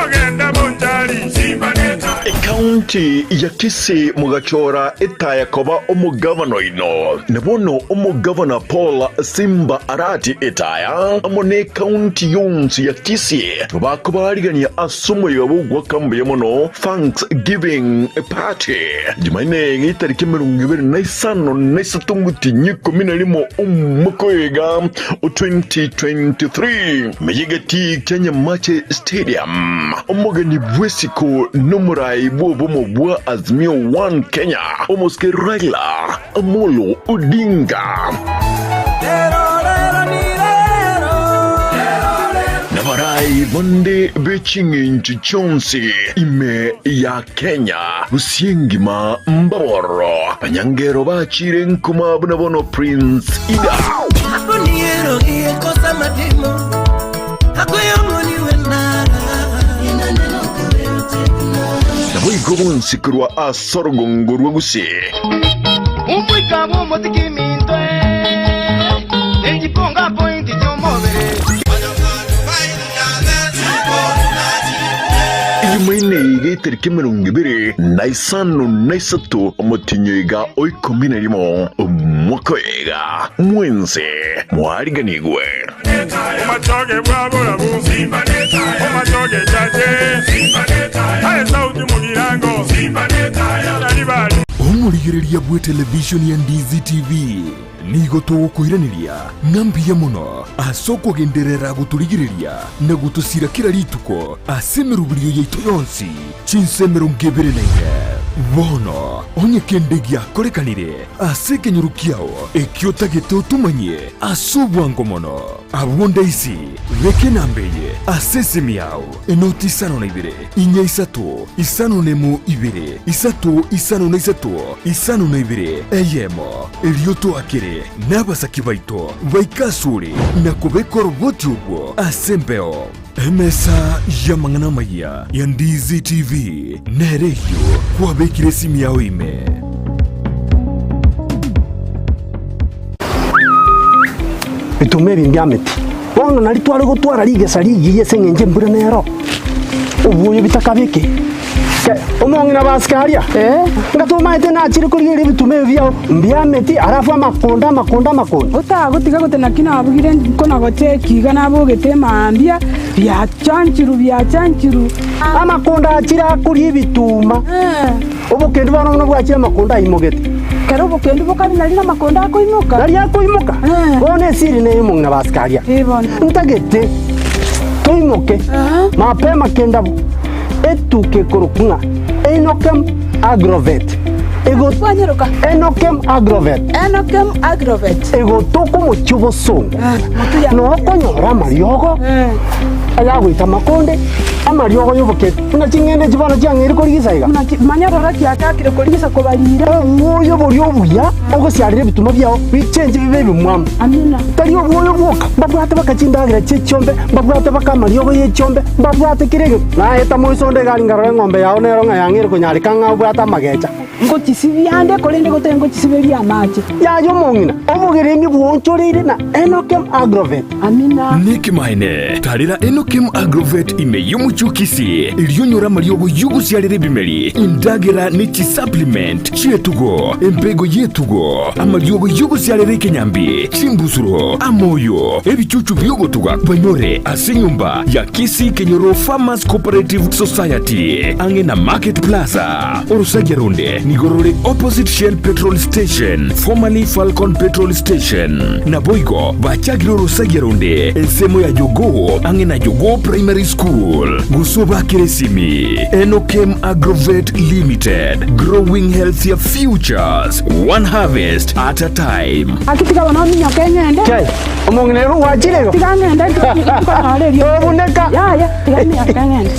ogende bonchari. Ekaunti ya Kisii mogachora etaya koba omogavana oino, na bono omogavana Paul Simba Arati Etaya amo nekaunti yonsi ya Kisii bakobaarigania ase omoyega bw'ogoaka mbuya mono Thanksgiving Party Jumanne getariki 25 na isato ngotinyia ikomi na rimo omwaka oyo iga o 2023 meyegeti kia Nyamache Stadium. Omogeni bw'esiko nomorai bw'obomo bwa Azimio One Kenya omosike Raila Amolo Odinga. Nabarai bande be ching'encho chionsi ime ya Kenya, gose engima mbabororo, abanyangero bachire nkuma buna bono Prince Ida. Naboigo bonsi korwa ase orogongo rwa Gusii. Omoika bw'omotikiminto, nechiponga pointi chi'omobere. Ejumaine iga etariki 23 omotinyo iga o 11 omwaka oyo iga, mwensi mwariganigwe. Omachoge bw'aborabu, omachoge chache, aye sauti mugirango, Nyaribari. Omorigereria bw'etelevishoni ya Ndizi TV nigo togokoiraneria ng'a mbuya mono ase okogenderera gotorigereria na gotosira kera rituko ase emeroberio yaito yonsi chinsa 24. Bono onye kende giakorekanire ase ekenyoro kiao ekio otagete otomanyie ase obwango mono, abwo ndaisi beka enamba eye ase esimi yao, enoti 52 inya isato 5 na 2 3 5 na 3 5 na 2 eyemo, erio toakere nabasaki baito baike asore na kobeka oroboti obwo ase embeo. Emesa y'amang'ana amayia ya Ndizi TV nere eyio kwabekire esimi yao ime. Bituma ebi mbiameti. Bono nario tware gotwara rigesa rigiya ase engencho embura nero, obwoyo bitakabeke. Omong'ina basike aria, ng'a tomaete nachire korigereria ebituma ebi biao mbiameti, alafu amakonda, amakonda, amakonda. Otagotiga gote naki nabugire nkona gocheki iga nabogete emambia, biachanchiru biachanchiru. Amakonda achire akoria ebituma, obokendu bono buna bwachire amakonda aimogete. Kero obokendu bokare nari namakonda akoimoka. Nari akoimoka, bono esiri neye omong'ina basike aria. Ntagete toimoke mapema kendabo. Etuka ekorokwa ng'a Enokem Agrovet ego Kwanyeroka. Enokem Agrovet Enokem Agrovet. egotoka omochie obosongo Motu ya- noo okonyora amariogo ayagoita amakonde amariogo y'oboketi buna ching'ende echi bono chiang'eire korigisa iga. Buna chi- manya rora chiachakire korigisa kobarira. Obwoyo boria obuya ogosiarera ebituma biao bichenche bibe ebimwamu. Amina. Tari obwoyo bwoka, mbabwate baka chindagera chi'echiombe, mbabwate baka amariogo y'echiombe, mbabwate kera egento. Naeta moiso onde egari nkarora eng'ombe yao nero ng'a yang'eire konyareka ng'a obwate amagecha. Ngochisibia ande, korende gotari ngochisiberia amache. Yaya omong'ina, obogeremi bwonchoreire na Enokem Agrovet. Amina. Nekemanene, tarera Enokem Agrovet ime y'omochie o Kisii, erio onyore amariogo y'ogosiarera ebimeri, endagera ne chisupplement chi'etugo, embego y'etugo, amariogo y'ogosiarera ekenyambi, chimbusuro, amoyo, ebichuchu bi'ogotuga banyore ase enyomba ya Kisii Kenyoro Farmers Cooperative Society, ang'e na Market Plaza. Orosagia ronde nigo rore opposite Shell Petrol Station, formerly Falcon Petrol Station. Naboigo bachagire orosagia ronde ensemo ya Jogoo ang'e na Jogoo Primary School. Gose obakere esimi Enokem Agrovet Limited, growing healthier futures, one harvest at a time. Gaki tiga bono ominyoke ng'ende. Chai, omong'ina ere gwachire igo? Tiga ng'ende nkonyore eriogi. Tobuneka. Yaya, tiga minyoke ng'ende.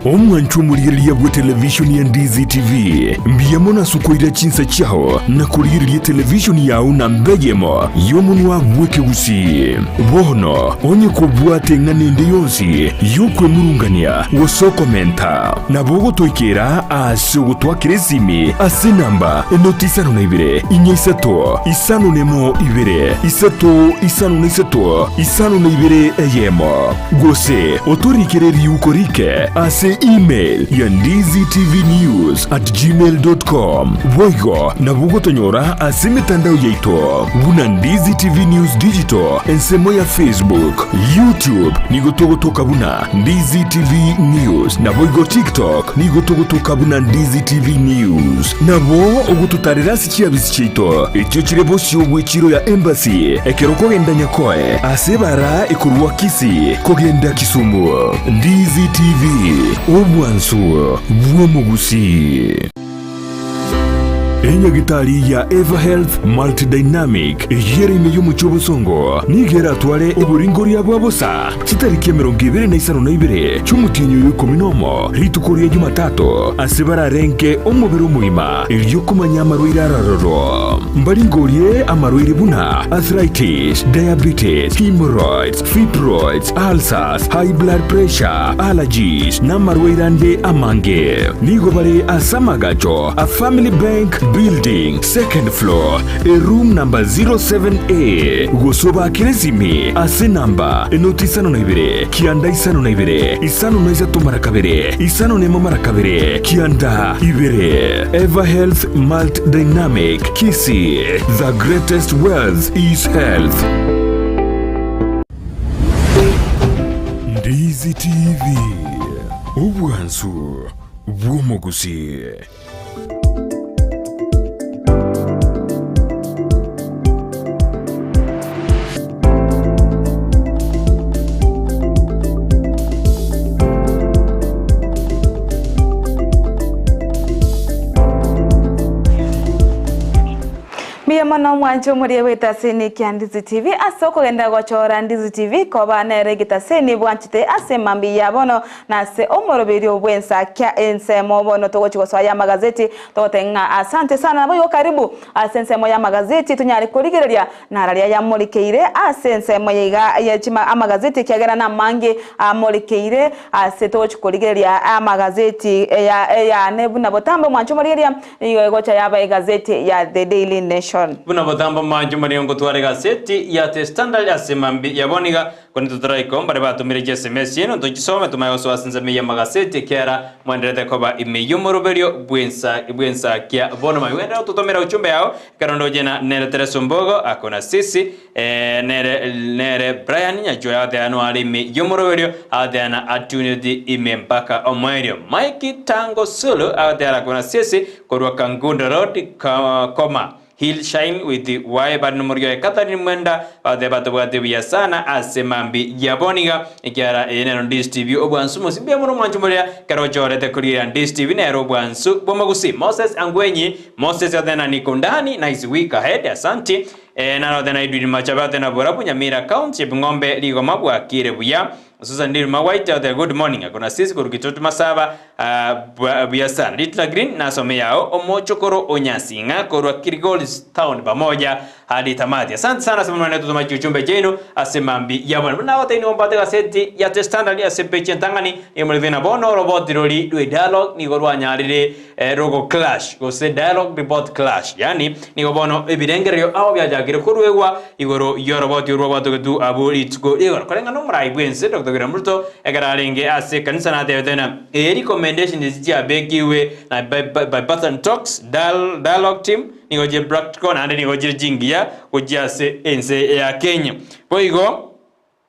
Omwanchwa omorigereria bw'etelevishoni ya Ndizi TV, mbuya mono ase okoira chinsa chiao na korigereria etelevishoni yao namba eyemo y'omonwa bw'ekegusii. Bono, onye kobwate eng'ana ende yonsi y'okwemurungania gose okomenta, nabo ogotoikera ase ogotwakera esimi ase enamba enoti isano na ibere, inya isato, isano nemo ibere, isato isano na isato, isano na ibere eyemo. Gose otorikere riuko rike ase email ya ndizitvnews@gmail.com. Boigo nabo ogotonyora ase emetandao yaito buna Ndizi TV News Digital ensemo ya Facebook, YouTube nigo togotoka buna Ndizi TV News naboigo TikTok nigo togotoka buna Ndizi TV News. Nabo ogototarera ase chiabisi chiaito echio chire bosio bw'echiro ya Embassy ekero okogenda Nyakoe ase ebara ekorwa Kisii kogenda Kisumu. Ndizi TV, obwansu bw'omogusii. Enyagitari ya Everhealth Multidynamic eyio ere ime y'omochie o Bosongo nigo eratware oboringoria bwa bosa chitariki 22 chi'omotienyi oyo ikomi nomo, rituko ria Jumatatu, ase bararenke omobere omogima erio komanya amarwaire ararorwo. Mbaringorie amarwaire buna arthritis, diabetes, hemorrhoids, fibroids, ulcers, high blood pressure, allergies, na amarwaire ande amange. Nigo bare ase amagacho a Family Bank Building, second floor, e room number 07A, gose obakere esimi ase enamba enoti 52 92 53 2 51 2 92. Ever Health Malt Dynamic Kisii, the greatest wealth is health. Ndizi TV, obwansu bw'omogusii. Mbuya mono mwanche omorie bw'etasini kia Ndizi TV ase okogenda gochora Ndizi TV koba nere egetasini bwanchete ase mambia ya bono na ase omoroberio bw'ensa kia ensemo bono togochi gosoa y'amagazeti togoteba ng'a asante sana naboigo karibu ase ensemo y'amagazeti tonyare korigereria Nararia yamorikeire ase ensemo eye iga ye chima amagazeti ekiagera namange amorikeire ase togochi korigereria amagazeti eya eyane buna botambe omwancho omorigereria nigo egocha yaba egazeti ya The Daily Nation. Buna botambe omwancho omorigereria ngotwara egazeti ya The Standard ase mambia ya bono iga Korende totaraika baria batomire chiSMS chiaino, ntochisome tomanye gosoa ase ensemo y'amagaseti, ekiagera mwenderete koba ime y'omoroberio bw'ensa bw'ensakia bono. Manya ogenderere gototomera uchumbe yao, ekero ndoche na nere Tereso Mbogo ako na sisi eh, nere nere Brian Nyachoya agoteana noare ime y'omoroberio, agoteana atuneti ime mpaka omoerio. Mike Tango Sulu agoteana ako na sisi korwa Kangundo Road ka, koma He'll shine with y bari nomorwio oye Catherine Mwenda bateba batobwate buya sana ase mambi yabo niga ekiara eye nero Ndizi TV obwansu mosi mbuya mono mwancho moria kero ochorete korigereria Ndizi TV nero obwansu bw'omogusi Moses Angwenyi Moses Athena niko ndani nice week ahead asanti eh, naro Athena Edwin Machabe Athena Borabu Nyamira County Ebing'ombe Rigoma bwakire buya Susan Ndirima White Athena good morning akona sisi korwa Kitutu Masaba Ah, buya sana. Little Green nasome yao omochokoro onyasinga korwa Kilgoris Town pamoja hadi tamati. Asante sana sema mwana tutuma chuchumbe chenu ase mambi ya bwana. Na wote ni ombate gazeti ya The Standard ase page entangani ni mulivina bono robot rori rwe dialogue ni gorwa nyarire eh, rogo clash gose dialogue report clash. Yani nigo bono ebirengererio ao byajakire korwegwa igoro yoroboti orwo getu abu rituko igoro korenga nomurai bwense Dr. William Ruto ekero arenge ase ekanisa natebete ng'a ee recommendation echi chiabekiwe na by, by, by Pathan Talks Dial, Dialogue Team nigo chire practical naende nigo chire chingiya gochia ase ense ya Kenya. Boigo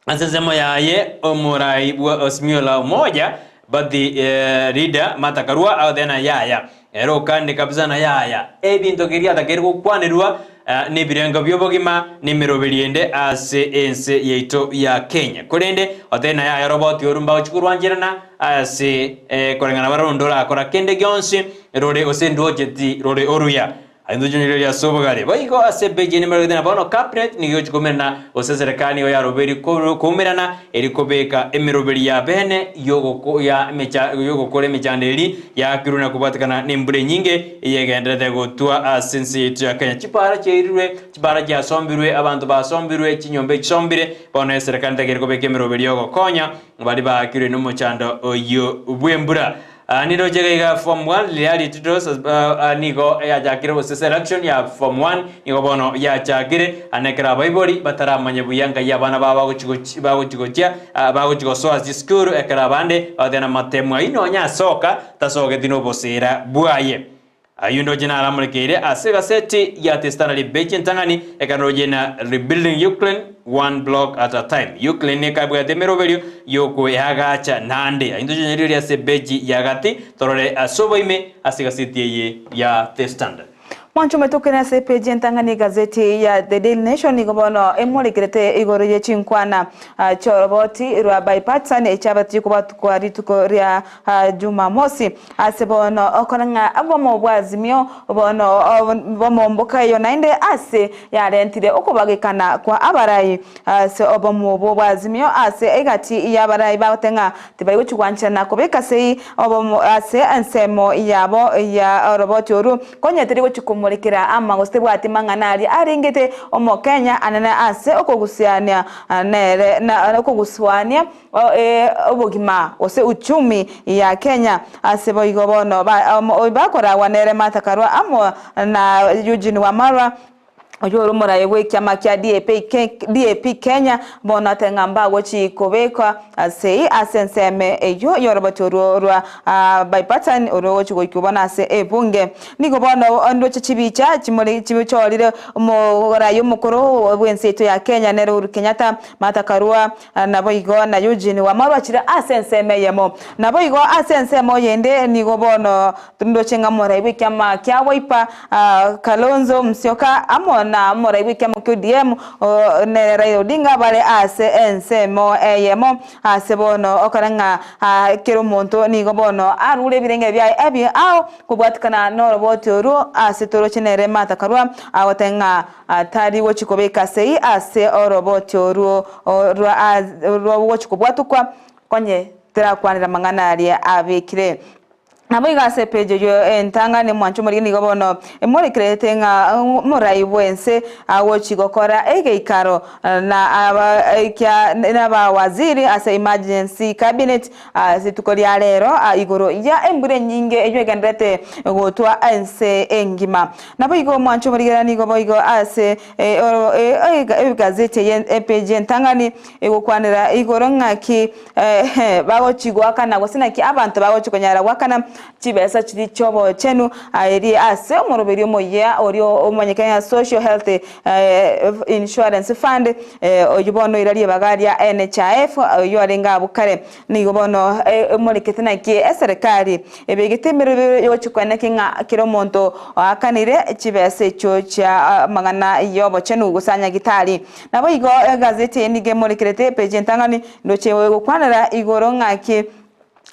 ase ensemo yaye omorai bwa Azimio la Umoja Party eh, leader Martha Karua agoteba ng'a yaya ere okande kabisa na yaya ebinto keria atakeire gokwanerwa eh, nebirengo bi'obogima na emeroberi ende ase ense yaito ya Kenya. Korende otebe ng'a yaya roboti oru mbagochi korwancherana ase eh, koreng'ana barore onde orakora kende gionsi rore gose ndocheti rore oruya. Aye ntochonyereria ase obogare. Boigo ase epeji ende emerogete na bono Cabinet nigo egochia koumerana gose eserekari nigo yarobeiri koumerana eri kobeka emeroberi ya bene yogokora emechando eri yaakirwe na kobwatekana nembura enyinge eyegendererete gotwa ase ense yaito ya Kenya. Chipara chiairirwe, chipara chiasombirwe, abanto basombirwe, chinyomba echisombire, bono eserekari ntakeire kobeka emeroberi yogokonya baria baakirwe nomochando oyio bw'embura. Niroche iga iga form 1 reality dose nigo yachakire gose selection ya form 1 nigo bono yachakire ane ekero abaibori bataramanya buya ngai abana babo bagochi bagochi gochia bagochi gosoa chisukuru ekero abande bagoteba amatemo ayio nonya asoka tasogeti na obosera bwaye. Ayio ndoche naramorekeire ase egaseti ya The Standard Beach entang'ani, ekero ndoche na Rebuilding Ukraine One Block at a Time. Ukraine nekabwate emeroberio y'okoeagacha naende. Ayio ntoche nyarigereria ase epeji ya gati torore ase oboime ase egaseti eye ya The Standard. Mwanche ometokere ase epeji entang'ani egazeti ya The Daily Nation nigo bono emorekerete igoro ye chinkwana chi'oroboti rwa bipartisan echiabatie kobwatukwa rituko ria Jumamosi. Ase bono okora ng'a obomo bw'Azimio bono bomomboka eyo naende ase yarentire okobagekana kwa abarai ase obomo obwo bw'Azimio ase egati y'abarai bagote ng'a tibari gochia gwancherana kobeka sei obomo ase ensemo yabo ya oroboti oru konya teri gochia komorekera ama gose tebwati mang'ana aria arengete omokenya anene ase okogusiania nere na okogusuania obogima gose uchumi ya Kenya. Ase boigo bono bakoragwa nere Martha Karua amo na Eugene Wamalwa oyio ore omoraia bw'ekiama kia DAP Kenya bono ate ng'a mbagochi kobekwa ase ase ensemo eyio y'oroboti orwo rwa bipartisan orogochi goikigwa bono ase ebunge. Nigo bono ndoche chibicha chichorire omoraia omokoro bw'ense yaito ya Kenya nere Uhuru Kenyatta, Martha Karua Naboigo na Eugene wamorwachire ase ensemo eyemo. Naboigo ase ensemo eyende nigo bono ndoche ng'a omorai bw'ekiama kia Wiper, Kalonzo Musyoka amo na omorai bw'ekiama kia ODM nere Raila Odinga bare ase ensemo eyemo. Ase bono okore ng'a kera omonto nigo bono arure ebirenge biaye ebi ao kobwatikana noroboti orwo ase toroche nere Martha Karua agoteba ng'a Tari gochia kobeka sei ase oroboti orwo rwa gochia kobwatokwa, konye terakwanera amang'ana aria abekire. Naboigo ase epeji eyio entang'ani mwanche omorige nigo bono emorekerete ng'a omorai bw'ense agochia gokora egeikaro na nabawaziri ase emergency cabinet ase rituko ria rero igoro ya embura enyinge eyio egendererete gotwa ense engima. Naboigo omwancho omorigereria nigo boigo ase egazeti eye epeji entang'ani egokwanera igoro ng'aki bagochi goakana gose naki abanto bagochi konyara goakana chibesa chiria chi'obochenu eria ase omoroberio omoyia oria omanyekane ng'a Social Health Insurance Fund oyio bono oira ribaga ria NHIF oyio arenge abwo kare. Nigo bono emorekete naki eserekari ebegete emerobio y'ogochia koeneki ng'a kera omonto oakanire chibesa echio chia amang'ana y'obochenu gose anyagitari. Naboigo egazeti eye nigo emorekerete epeji entang'ani ndoche egokwanera igoro ng'aki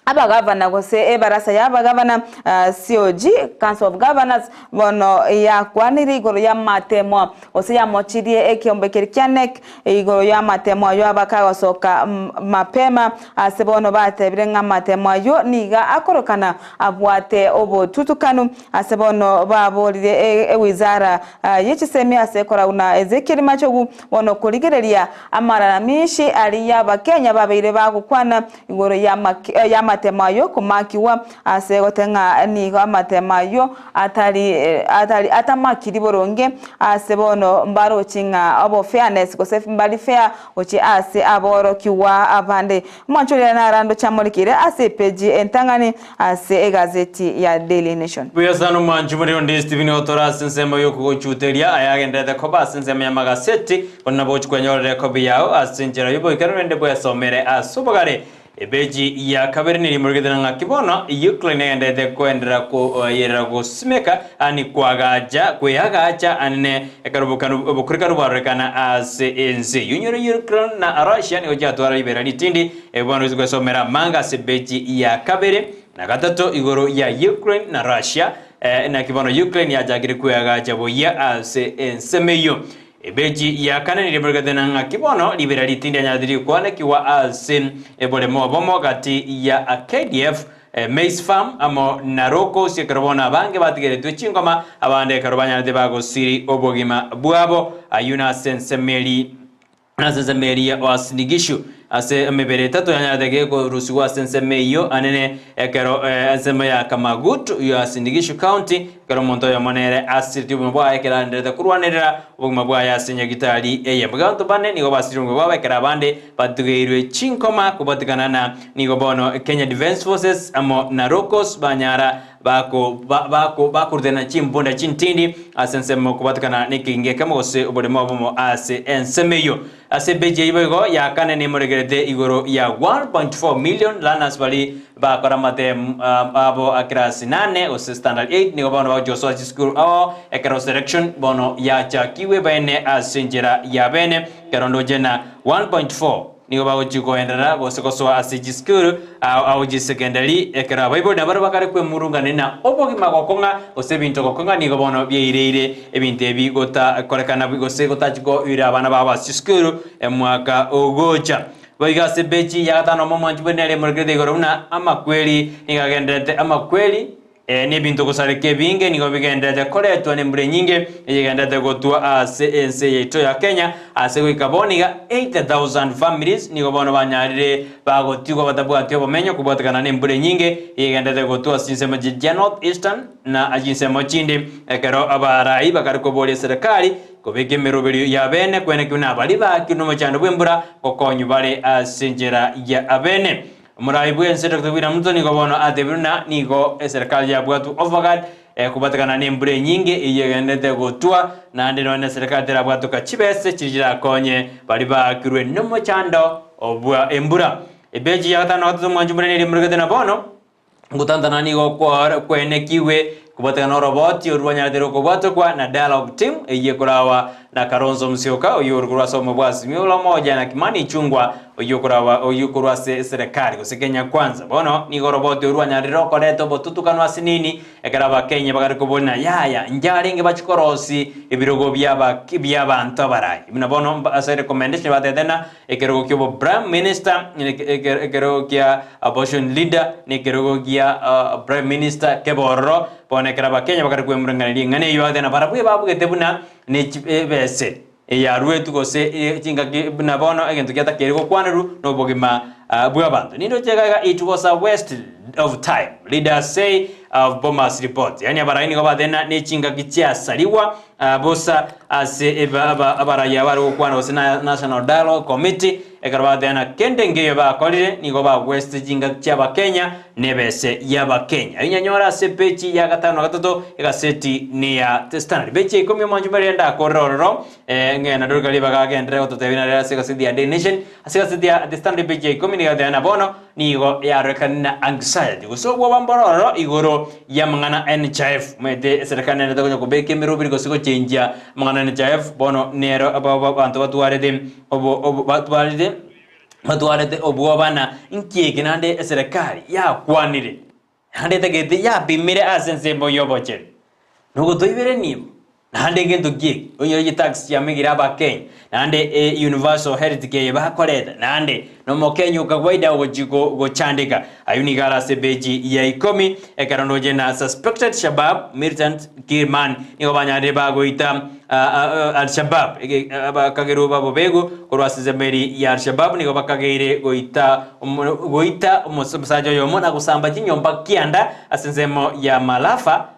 abagavana gose ebarasa y'abagavana COG, Council of Governors, bono yakwanire igoro y'amatemo gose yamochirie ekeombe keria kia NEC Igoro y'amatemo ayio abakagosoka mapema, ase bono batebire ng'a amatemo ayio nigo akorokana abwate obotutukanu. Ase bono baborire ewizara ye chisemi ase ekorauna Ezekiel Machogu bono korigereria amalalamishi aria Abakenya babeire bagokwana igoro y'amatemo ayio komakigwa ase goteba ng'a nigo amatemo ayio atari atari atamakiri boronge ase bono mbarochi ng'a obo fairness gose mbari fair gochia ase aborokigwa abande. Omwancho oria narandoche amorekeire ase epeji entang'ani ase egazeti ya Daily Nation. Buya sana omwanchi omorero onde Stephen otore ase ensemo y'okogochuteria ayagenderete koba ase ensemo y'amagaseti, bono nabo ogochia kwenyorera ekobi yao ase enchera y'oboikeranu naende bwesomere ase obogare. Epeji ya kabere nigo imorigete na ng'aki bono Ukraine egenderete koenderera koyerera gosimeka ani koagacha kweagacha anene ekero obokanu obokorikanu bwarorekana ase ense. Yunyore Ukraine na Russia nigo chiatwara ribera ritindi bono ase gwesomera amanga ase epeji ya kabere na gatato igoro ya Ukraine na Russia. Naki bono Ukraine yachakire kweagacha buya ase ensemo eyio. Ebeji ya kane nigo emorekete na ng'aki bono ribera ritindi rianyarete rikwanekigwa ase eboremo obomo gati ya KDF, Maize Farm amo na Locos ekero bono abange batigeretwe chingoma abande ekero banyarete bagosiri obogima bwabo. Ayio nase ensemo eri Ase ensemo eria Uasin Gishu, ase emebere etato yanyarete gekorusigwa ase ensemo eyio anene, ekero ensemo ya Kamagut, Uasin Gishu County, ekero omonto oyomo nere asireti obogima bwaye ekero agendererete korwanerera obogima bwaye ase nyagitari eye. Abanto bane nigo basirire obogima bwabo ekero abande batugeirwe chinkoma kobatikana na nigo bono Kenya Defence Forces amo na Locos banyara Bako, ba, bako, bakorutana chimbunda chintindi ase ensemo kobatikana nekegingo ekemo gose oboremo obomo ase ensemo eyio. Ase epeji eyio boigo ya kane nemoregerete igoro ya 1.4 million learners baria bakora amatemu um, abo a class nane gose standard 8 nigo bono bagochia gosoa chisukuru ao ekero selection bono yachakigwe bene ase enchera ya bene ekero ndoche na 1.4 Nigo bagochia koenderera gose gosoa ase chisukuru ao ao chisekendari, ekero abaibori nabarabwo bakare kwemurungania na obogima gokong'a gose ebinto gokong'a nigo bono biaireire ebinto ebi gotakorekana gose gotachia koira abana babo ase chisukuru emwaka ogocha. Boigo ase epeji ya gatano omo omwanchi bwe nere emorekerete igoro buna amakweri nigo agendererete amakweri Ee, nebinto gosareka ebinge nigo bigendererete koretwa nembura enyinge eyegendererete gotwa ase ense yaito ya Kenya, ase goika bono iga 80,000 families nigo bono banyarire bagotigwa batabwati obomenyo kobwatekana nembura enyinge eyegendererete gotwa ase chinsemo chia North Eastern na chinsemo chinde ekero abarai bakare koboria eserekari kobeka emeroberio y'abene kwenekigwe nabaria baakirwe nomochando bw'embura gokonywa bare ase enchera ya abene. Omorai bw'ense Doctor William Ruto nigo bono atebire buna nigo eserekari yabwatwe overguard kobatekana nembura enyinge eyio egenderete gotwa naende nonya neserekari terabwatoka chibese chiria chirakonye baria baakirwe nomochando obwa embura. Epeji ya gatano na gatato omwancho mbura neria emorekete na bono ngotantana nigo kwenekigwe kobatekana noroboti orwo rwanyarete rokobwatokwa na dialogue team eyio ekorawa na Kalonzo Musyoka oyio ore korwa ase obomo bwa Azimio la Umoja na Kimani Ichung'wa oyio okorawa oyio korwa ase eserekari gose Kenya Kwanza. Bono nigo oroboti orwo rwanyarire okoreta obotutukanu ase nini ekero abakenya bagare koboria na yaya njarenge bachie korosi ebirogo biaba biabanto abarai. Buna bono ase recommendation batete na ekerogo kia obo prime minister ekerogo kia opposition leader na ekerogo gia prime minister kebe ororo bono ekero abakenya bakare kwemurunganeria ring'ana eyio bagoteba na barabwo ebabugete buna ne ebese eyaruetwe gose chingaki buna bono egento giatakeire gokwanerwa na obogima bw'abanto. Nindoche iga iga it was a waste of time leaders say of Bomas report. Yaani abarai nigo bateba ne chingaki chiasarigwa bosa ase abarai aba bare gokwana gose na National Dialogue Committee ekero bateba na kende nkeiyo bakorire nigo ba waste chingaki chi'abakenya Nebese y'Abakenya. Ayio nyanyore ase epeji ya gatano na gatato egaseti neya The Standard. Peji ya ikomi omwancho mbere ndakorere ororo eh, ng'enda ndorika ribaga agenderere gototebia nare ase egaseti ya Daily Nation. Ase egaseti ya The Standard epeji ya ikomi nigo egoteba ng'a bono nigo yarorekane na anxiety gose obwoba mboro ororo igoro y'amang'ana a NHIF. Omanyete eserekari nere tokonya kobeka emeroberi gose gochenjia amang'ana a NHIF bono nero aba abanto batwarete obo obo batwarete Batwarete obwoba na inki eke naende eserekari yakwanire, naende etagete yapimire ase ensemo y'obochenu. Nogotoibere nibo, naende ngento ki eke? Onyore chitax chiamegire abakenya, naende e universal health care eye bakoreta, naende nomokenya okawaida ogochi gochandeka. Ayio nigo are ase epeji ya ikomi, ekero ndoche na suspected Shabab militant kill man nigo banyarire bagoita Al-Shabab abakagerwa b'abobegu korwa ase ensemo eri ya Al-Shabab nigo bakageire goita goita omosacha oyomo na gosamba chinyomba kianda ase ensemo ya Malafa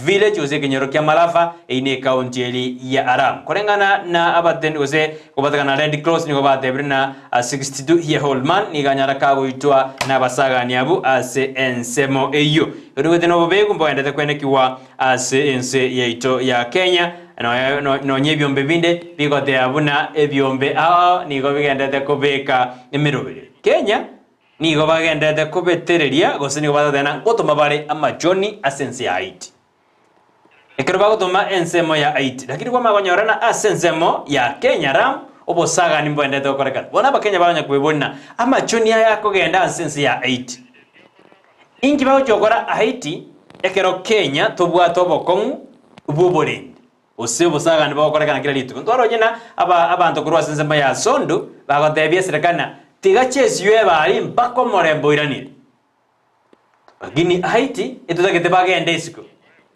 village gose ekenyoro kia Malafa eyio ne ekaunti eri ya Aram. Koreng'ana na abatendi gose kobatekana na Red Cross nigo batebire na 62 year old man nigo anyara kagoitwa na abasagani abwo ase ensemo eyio. Erigwete nobobegu mboendete kwenekigwa ase ense yaito ya Kenya nonya ebiombe binde bigoteba buna ebiombe ao nigo bigendete kobeka emeroberi. Kenya nigo bagendete kobetereria gose nigo batoteba ng'a ngotoma bare amachoni ase ense ya Haiti. Ekero bagotoma ensemo ya Haiti, lakini kwamanya konyorana ase ensemo ya Kenya ram obosagani mboendete gokorekana. Bono abakenya bakonya kweboria ng'a amachoni aya akogenda ase ense ya Haiti, inki bagochia gokora Haiti? Ekero Kenya tobwate obokong'u bw'oborendi, gose obosagani bogokorekana kera rituko. Ntwaroche na aba abanto korwa ase ensemo ya Sondu bagotebia eserekari na tiga chesio ebari mpaka omorembe oiranire. Lakini Haiti etotagete bagende isiko.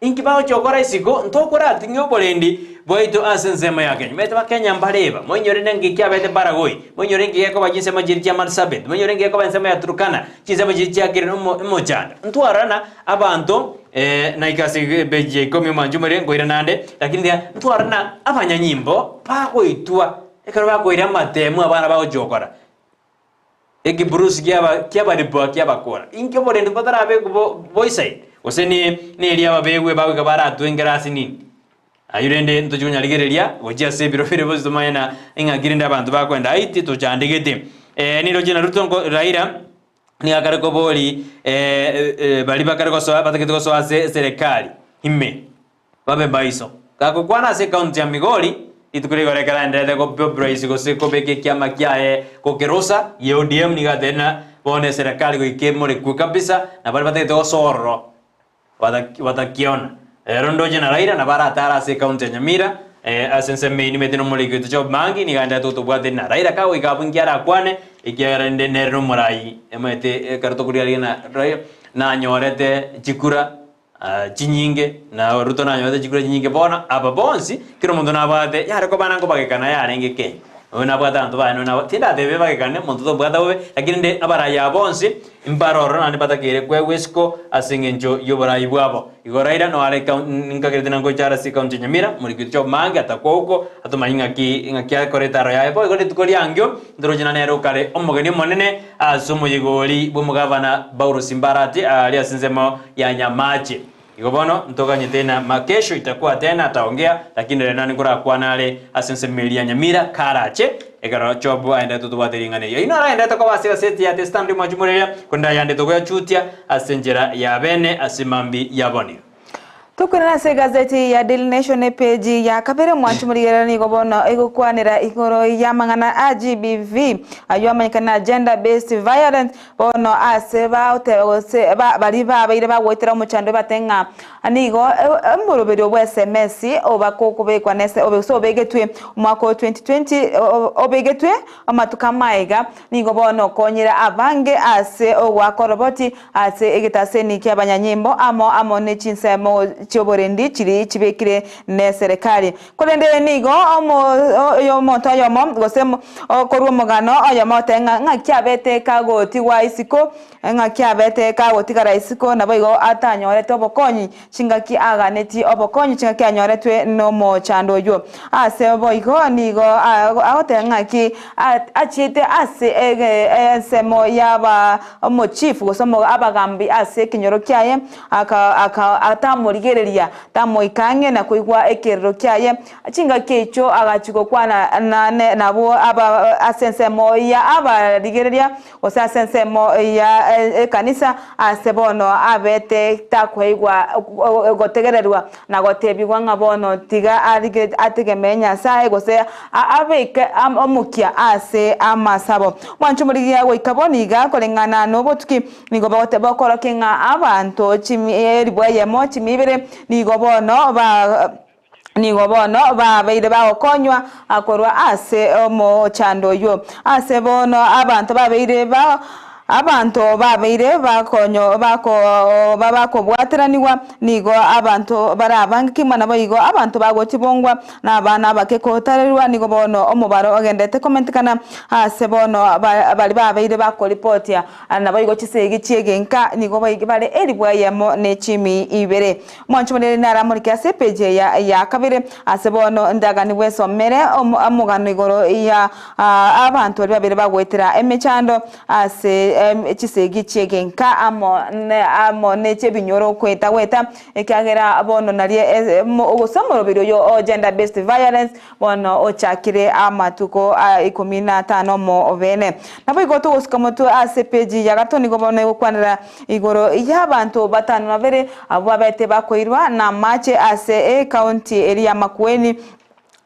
Inki bagochia gokora isiko? Ntokorating'ie oborendi bwaito ase ensemo ya Kenya. Omanyete Abakenya mbareba, moinyore ninki kiabete Baragoi, moinyore ninki gekoba chinsemo chiria chia Marsabit, moinyore ninki gekoba ensemo ya Turkana, chinsemo chiria chiakire omo omochando. Ntwarora na abanto naika ase epeji ya ikomi omwancho more nkoira nande, lakini tiga ntwarora na abanyanyimbo bagoitwa ekero bakoira amatemu abana bagochia gokora. Ekiburusi kiaba kiabaribwa kiabakora. Inki oborendi botarabekwe bo boisaine? Gose ni neria ababegwe bagoika baratwe engerasi nini? Ayio rende ntochie konyarigereria gochia ase ebiro bire bosio tomanye na ing'aki rende abanto bakoenda Haiti tochandegete. Niroche na Ruto nko Raila nigo akare kobori baria bakare gosoa batagete gosoa ase eserekari ime. Babe maiso. Gagokwana ase ekaunti ya Migori, rituko rigoro ekero aenderete goprobrise gose kobeka ekiama kiaye gokerosa gia ODM nigo atebire ng'a bono eserekari goika emorekwe kabisa na baria batagete gosoa ororo batakiona. Ero ndoche na Raila nabo aratare ase ekaunti ya Nyamira ase ensemo eyio nimanyete nomoriki oito Job Mangi nigo aenderete gotobwateria na Raila kagoika abwo inki arakwane ekiagera rende nere nomorai omanyete ekero tokorigereria na Raila nanyorete chikura chinyinge, na Ruto nanyorete chikura chinyinge bono aba bonsi, kera omonto nabwate yare kobana nkobagekana yarenge Kenya. Oyo nabwate abanto baye noyo nabwate tindatebe bagekane omonto tobwata bobe, lakini rende abarai aba bonsi mbare ororo naende batakeire koegwa isiko ase eng'encho y'oborai bwabo. Igo Raila no are ekau nkagerete na ngocha are ase ekaunti ya Nyamira, omoriki oito Job Mange atakwa huko, atomanye ng'aki ng'aki akore etaro yaye. Boigo rituko riangio, ntoroche na nere okare omogeni omonene ase omoyega oria bw'omogavana Paulo Simbarati aria ase ensemo ya nyamache. Igo bono ntoganyete na makesho itakuwa tena ataongea, lakini rero nani nkorakwana are ase ensemo eria ya Nyamira karache, ekero Job aendete tobwate ring'ana erio. Oyio naro aendete koba ase egaseti ya The Standard omwanchi moreria, korende ayande togoyachutia ase enchera ya bene ase mambi ya bonio. Tokoirana ase egazeti ya Daily Nation epeji ya kabere mwanchi morigerera nigo bono egokwanera igoro y'amang'ana a GBV ayio amanyekane na Gender Based Violence Bono ase bagoteba gose baria babeire bagoetera omochando bate ng'a nigo omoroberio bw'esemesi obakokobekwa nese gose obegetwe omwaka o 2020 obegetwe amatuko amaiga, nigo bono okonyire abange ase ogoaka oroboti ase egetaseni ki'abanyanyimbo amo amo ne chinsemo chi'oborendi chiria chibekire neserekari. Korende nigo omonto oyomo, gose okorua omogano oyomo otebe ng'a ng'aki abete kagotigwa isiko, ng'aki abete kagotigara isiko, naboigo atanyorete obokonyi chingaki aganetie obokonyi chingaki anyoretwe nomochando oyio. Ase boigo nigo agoteba ng'aki achiete ase ensemo y'aba omochifu gose abagambi ase ekenyoro kiaye, atamorigereria Tamoika ang'e na koigwa ekerero kiaye. Chingaki echio agachia gokwana nabwo ase ensemo ya abarigereria, gose ase ensemo ya ekanisa, ase bono abete takoigwa gotegererwa na gotebigwa ng'a bono tiga ategemee Nyasae, gose abeke omokia ase amasabo. Mwanche omorigia goika bono iga koreng'ana nobotuki. Nigo bakorokia ng'a abanto chimi elifu eyemo chimi ibere nigo bono ba nigo bono babeire bagokonywa korwa ase omochando oyio. Ase bono abanto babeire ba abanto babeire bakonyo bako bakobwateranigwa nigo abanto bare abange kegima naboigo abanto bagotibongwa na abana abake kotarerwa nigo bono omobaro ogenderete komentekana ase bono baria babeire bakoripotia Naboigo chisegi chi'egenka nigo bare elifu eyemo ne chimi ibere. Mwanche morere naramorike ase epeji eye ya kabere. Ase bono ndagani bwesomere omogano igoro ya abanto baria babere bagoetera emechando ase chisegi chi'egenka amo amo ne chi'ebinyoro goeta goeta ekiagera bono nario gose omoroberi oyo o gender based violence Bono ochakire amatuko a ikomi na atano omobene. Naboigo togosuka motwe ase epeji ya gatato nigo bono egokwanera igoro y'abanto batano na babere abwo babete bakoirwa namache ase ecounty eria ya Makueni.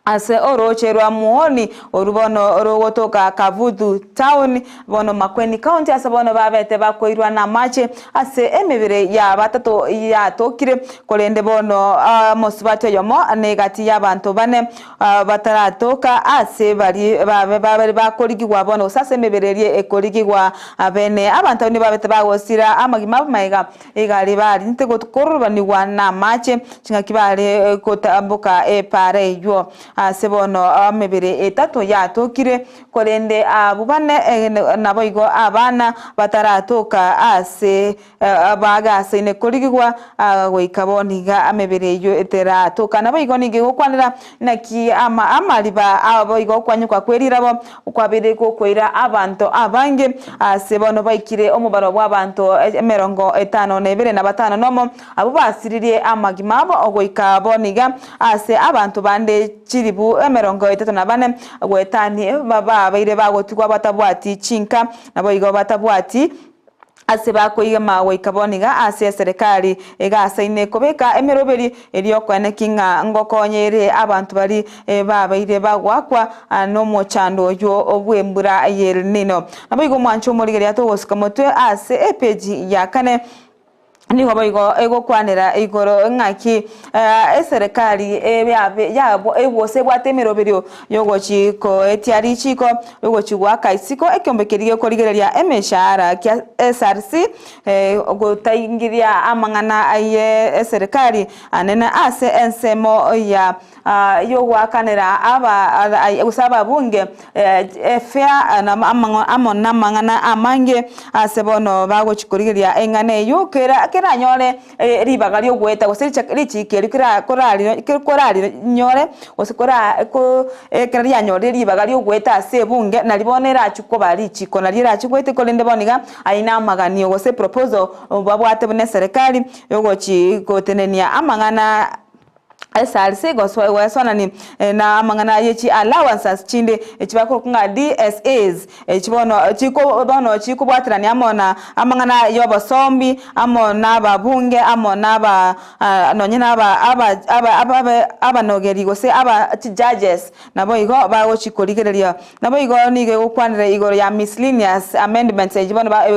Ase orooche rwa Muoni, orwo bono rogotoka Kavuthu Town, bono Makueni County, ase bono babete bakoirwa namache ase emebere ya batato yatokire, korende bono omosubati oyomo negati y'abanto bane bataratoka ase baria babe bakorigigwa bono gose ase emebere eria ekorigigwa bene. Abanto abwo nigo babete bagosira amagima abo magega Egari barinte korobanigwa namache, chingaki bare gotamboka epaara eyio. Ase bono emebere etato yatokire, korende abwo bane naboigo abana bataratoka ase bagasaine korigigwa goika bono iga emebere eyio eteratoka. Naboigo nigo egokwanera naki amariba aboigo okwanyokwa kwe rirabo Kwabeire gokoira abanto abange, ase bono baikire omobaro bw'abanto emerongo etano na ebere na batano nomo, abwo basiririe amagima abo goika bono iga, ase abanto bande chilifu emerongo etato na bane goetania babeire bagotigwa batabwati chinka, naboigo batabwati Ase bakoigema goika bono iga ase eserekari egasaine kobeka emeroberi erio koeneki ng'a ngokonya ere abanto baria babeire bagoakwa nomochando oyio bw'embura y'El Nino. Naboigo omwancho omorigereria togosuka motwe ase epeji ya kane nigo boigo egokwanera igoro ng'aki eserekari gose ebwate emeroberio yogochi koetia richiko Ogochia goaka isiko ekeombe keria gekorigereria emeshahara kia SRC gotaingiria amang'ana aye eserekari anene ase ensemo ya yogoakanera aba gose ababunge efea amo namang'ana amange ase bono bagochia korigereria eng'ana eyio kera keranyore ribaga riogoeta gose richiiko erio korarinyore gose ekero rianyorire ribaga riogoeta ase ebunge nari bono erachie koba richiko nari erachie goeta korende bono iga ayio na amaganio gose eproposal babwate buna eserekari yogochi gotenenia amang'ana. SRC gosoanani na amang'ana ye chi allowances chinde echi bakorokwa ng'a DSAs echi bono chiko bono chikobwaterania amo na amang'ana ya obosombi amo na ababunge amo na aba nonye na aba aba aba ababe abanogeri gose aba chijudges naboigo bagochi korigereria. Naboigo nigo egokwanera igoro ya miscellaneous amendments echi bono ba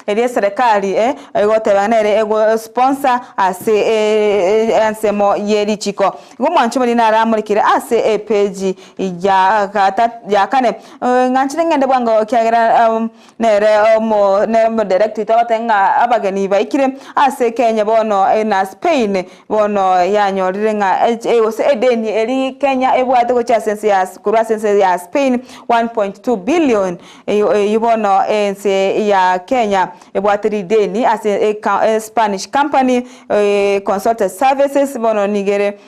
Erio eserekari egoteba nere egosponsor ase ensemo ye richiko. Igo omwancho omonene naramorikire ase epeji ya ya kane. Ng'anchire ng'ende bwango ekiagera nere omo nere omodirect oito agoteba ng'a abageni baikire ase Kenya bono na Spain bono yanyorire ng'a gose edeni eri Kenya ebwate gochia ase ense ya korwa ase ense ya Spain 1.2 billion. Eyio bono ense ya Kenya ebwate rideni ase Spanish company Consulted Services bono nigo ere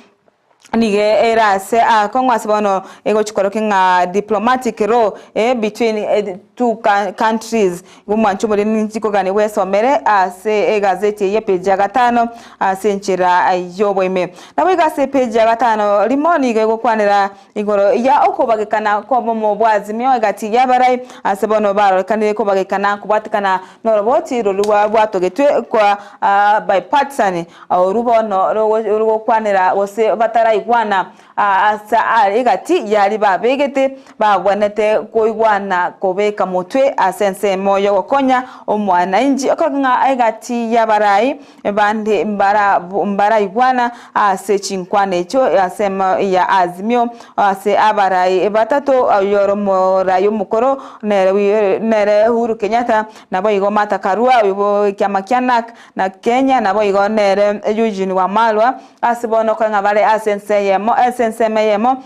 nigo ere ase akong'u ase bono egochi korokia ng'a diplomatic row between two countries. Igo omwancho omoria ninchi kogania bwesomere ase egazeti eye epage ya gatano ase enchera y'oboime. Naboigo ase epage ya gatano rimo nigo egokwanera Igoro ya okobagekana kw'obomo bw'Azimio egati y'abarai ase bono barorekanire kobagekana kobwatekana noroboti rorua rwatogetwe kwa bipartisan, orwu bono rogokwanera gose bataraigwana ase egati y'aria babegete bagwenerete koigwana kobeka motwe ase ensemo y'ogokonya omwananchi okoreka ng'a egati y'abarai Bande mbaraigwana ase chinkwana echio ase emo ya Azimio, ase abarai batato, oyore omorai omokoro nere nere Uhuru Kenyatta, naboigo Martha Karua oyo bw'ekiama kia Narc na Kenya, naboigo nere Eugene Wamalwa, ase bono okore ng'a bare ase ense eyemo ase ensemo eyemo.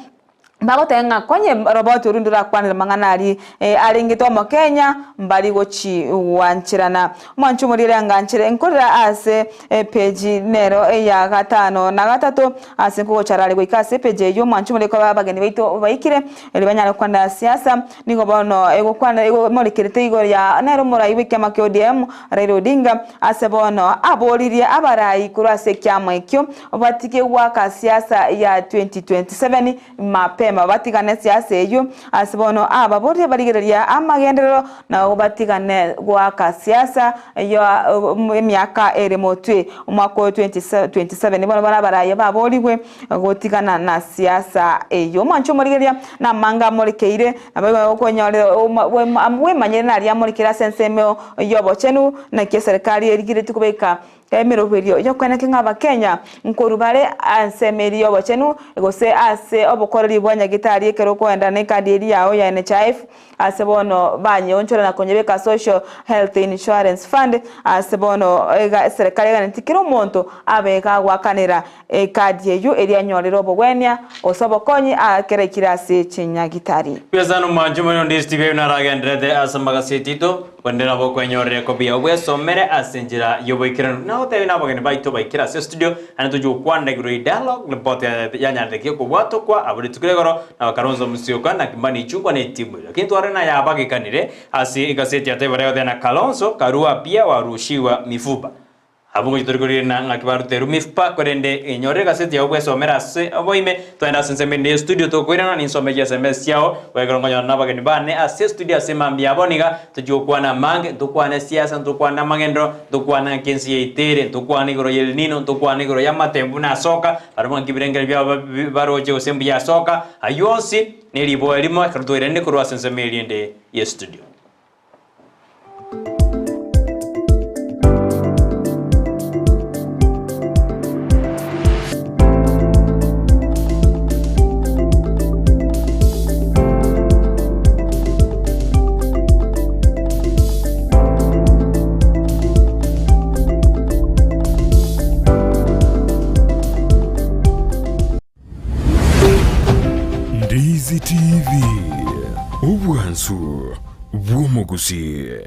Bagoteba ng'a konye roboti oria ndorakwanere amang'ana aria arengete omokenya mbari gochi gwancherana. Omwancho omorire anganchere nkorera ase epeji nero eya gatano na gatato ase nkogochara are goika ase epeji eyio omwancho omorire koba abageni baito baikire erio banyare gokwanera siasa nigo bono egokwana emorekerete igoro ya nere omorai bw'ekiama kia ODM Raila Odinga ase bono aboririe abarai korwa ase ekiama ekio batige goaka siasa ya 2027 mapema. gotema batigane siasa eyio ase bono ababorie barigereria amagenderero na batigane goaka siasa ya emiaka ere motwe omwaka oyo 2027 bono bono abaraia baborigwe gotigana na siasa eyio. Omwancho omorigereria na amanga amorekeire nabo igo okonyorera bwemanyire naria amorekeire ase ensemo y'obochenu naki eserekari erigeretie kobeka Emeroberio y'okweneka ng'a Abakenya nkorwa bare ase emeri y'obochenu gose ase obokoreri bwa nyagitari ekero okoenda nekadi eria yao ya NHIF ase bono banyeonchora na konyebeka Social Health Insurance Fund ase bono iga eserekari eganetie kera omonto abe gagoakanera ekadi eyio eria anyorere obogwenia gose obokonyi ekero aikire ase chinyagitari. Mbuya omwancho moino onde Steve oyio naragenderete ase amagaseti aito. Korende nabo okwenyorera ekobi yao bwesomere ase enchera y'oboikeranu. Nagotebie nabageni baito baikire ase estudio, naende tochie gokwana igoro ye dialogue report yanyarete kobwatokwa abwo rituko ria igoro na Kalonzo Musyoka na Kimani Ichung'wa ne etimu eria. Lakini twarore naye abagekanire ase egaseti ya Taifa Leo tena Kalonzo Karua pia warushiwa mifupa. Abwo ngochia tori koriina ng'aki baruterwe mifupa, korende enyorere egaseti yao bwesomere ase oboime. Togende ase ensemo ende y'estudio tokoirana, ninsome chiSMS chiao, goika nkonyora nabageni bane ase estudio ase mambia abo niga tochia gokwana amange, ntokwane siasa, ntokwane amagenderero, ntokwane ng'aki ense yaito ere, ntokwane igoro ya El Nino, ntokwane igoro y'amatemo buna asoka, barabwo ng'aki ebirengererio biabo baroche gose mbuya asoka, ayio onsi neriboa erimo ekero twairanie korwa ase ensemo eria ende y'estudio. Ndizi TV, obwansu bw'omogusii.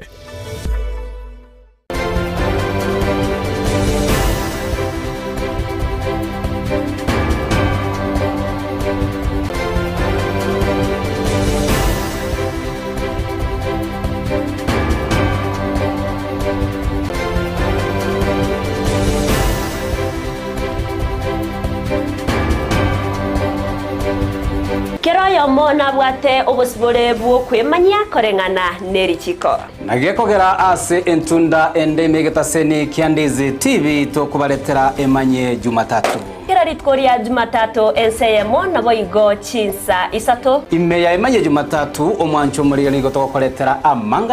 Kera oyomo nabwate obosibore bw'okwemanyia koreng'ana ne richiko. Na gekogera ase entunda ende ime egetaseni kia Ndizi TV tokobaretera emanye Jumatatu. Kera rituko ria Jumatatu ense eyemo naboigo chinsa isato. Ime ya emanye Jumatatu omwancho omorigia nigo togokoretera amang'ana.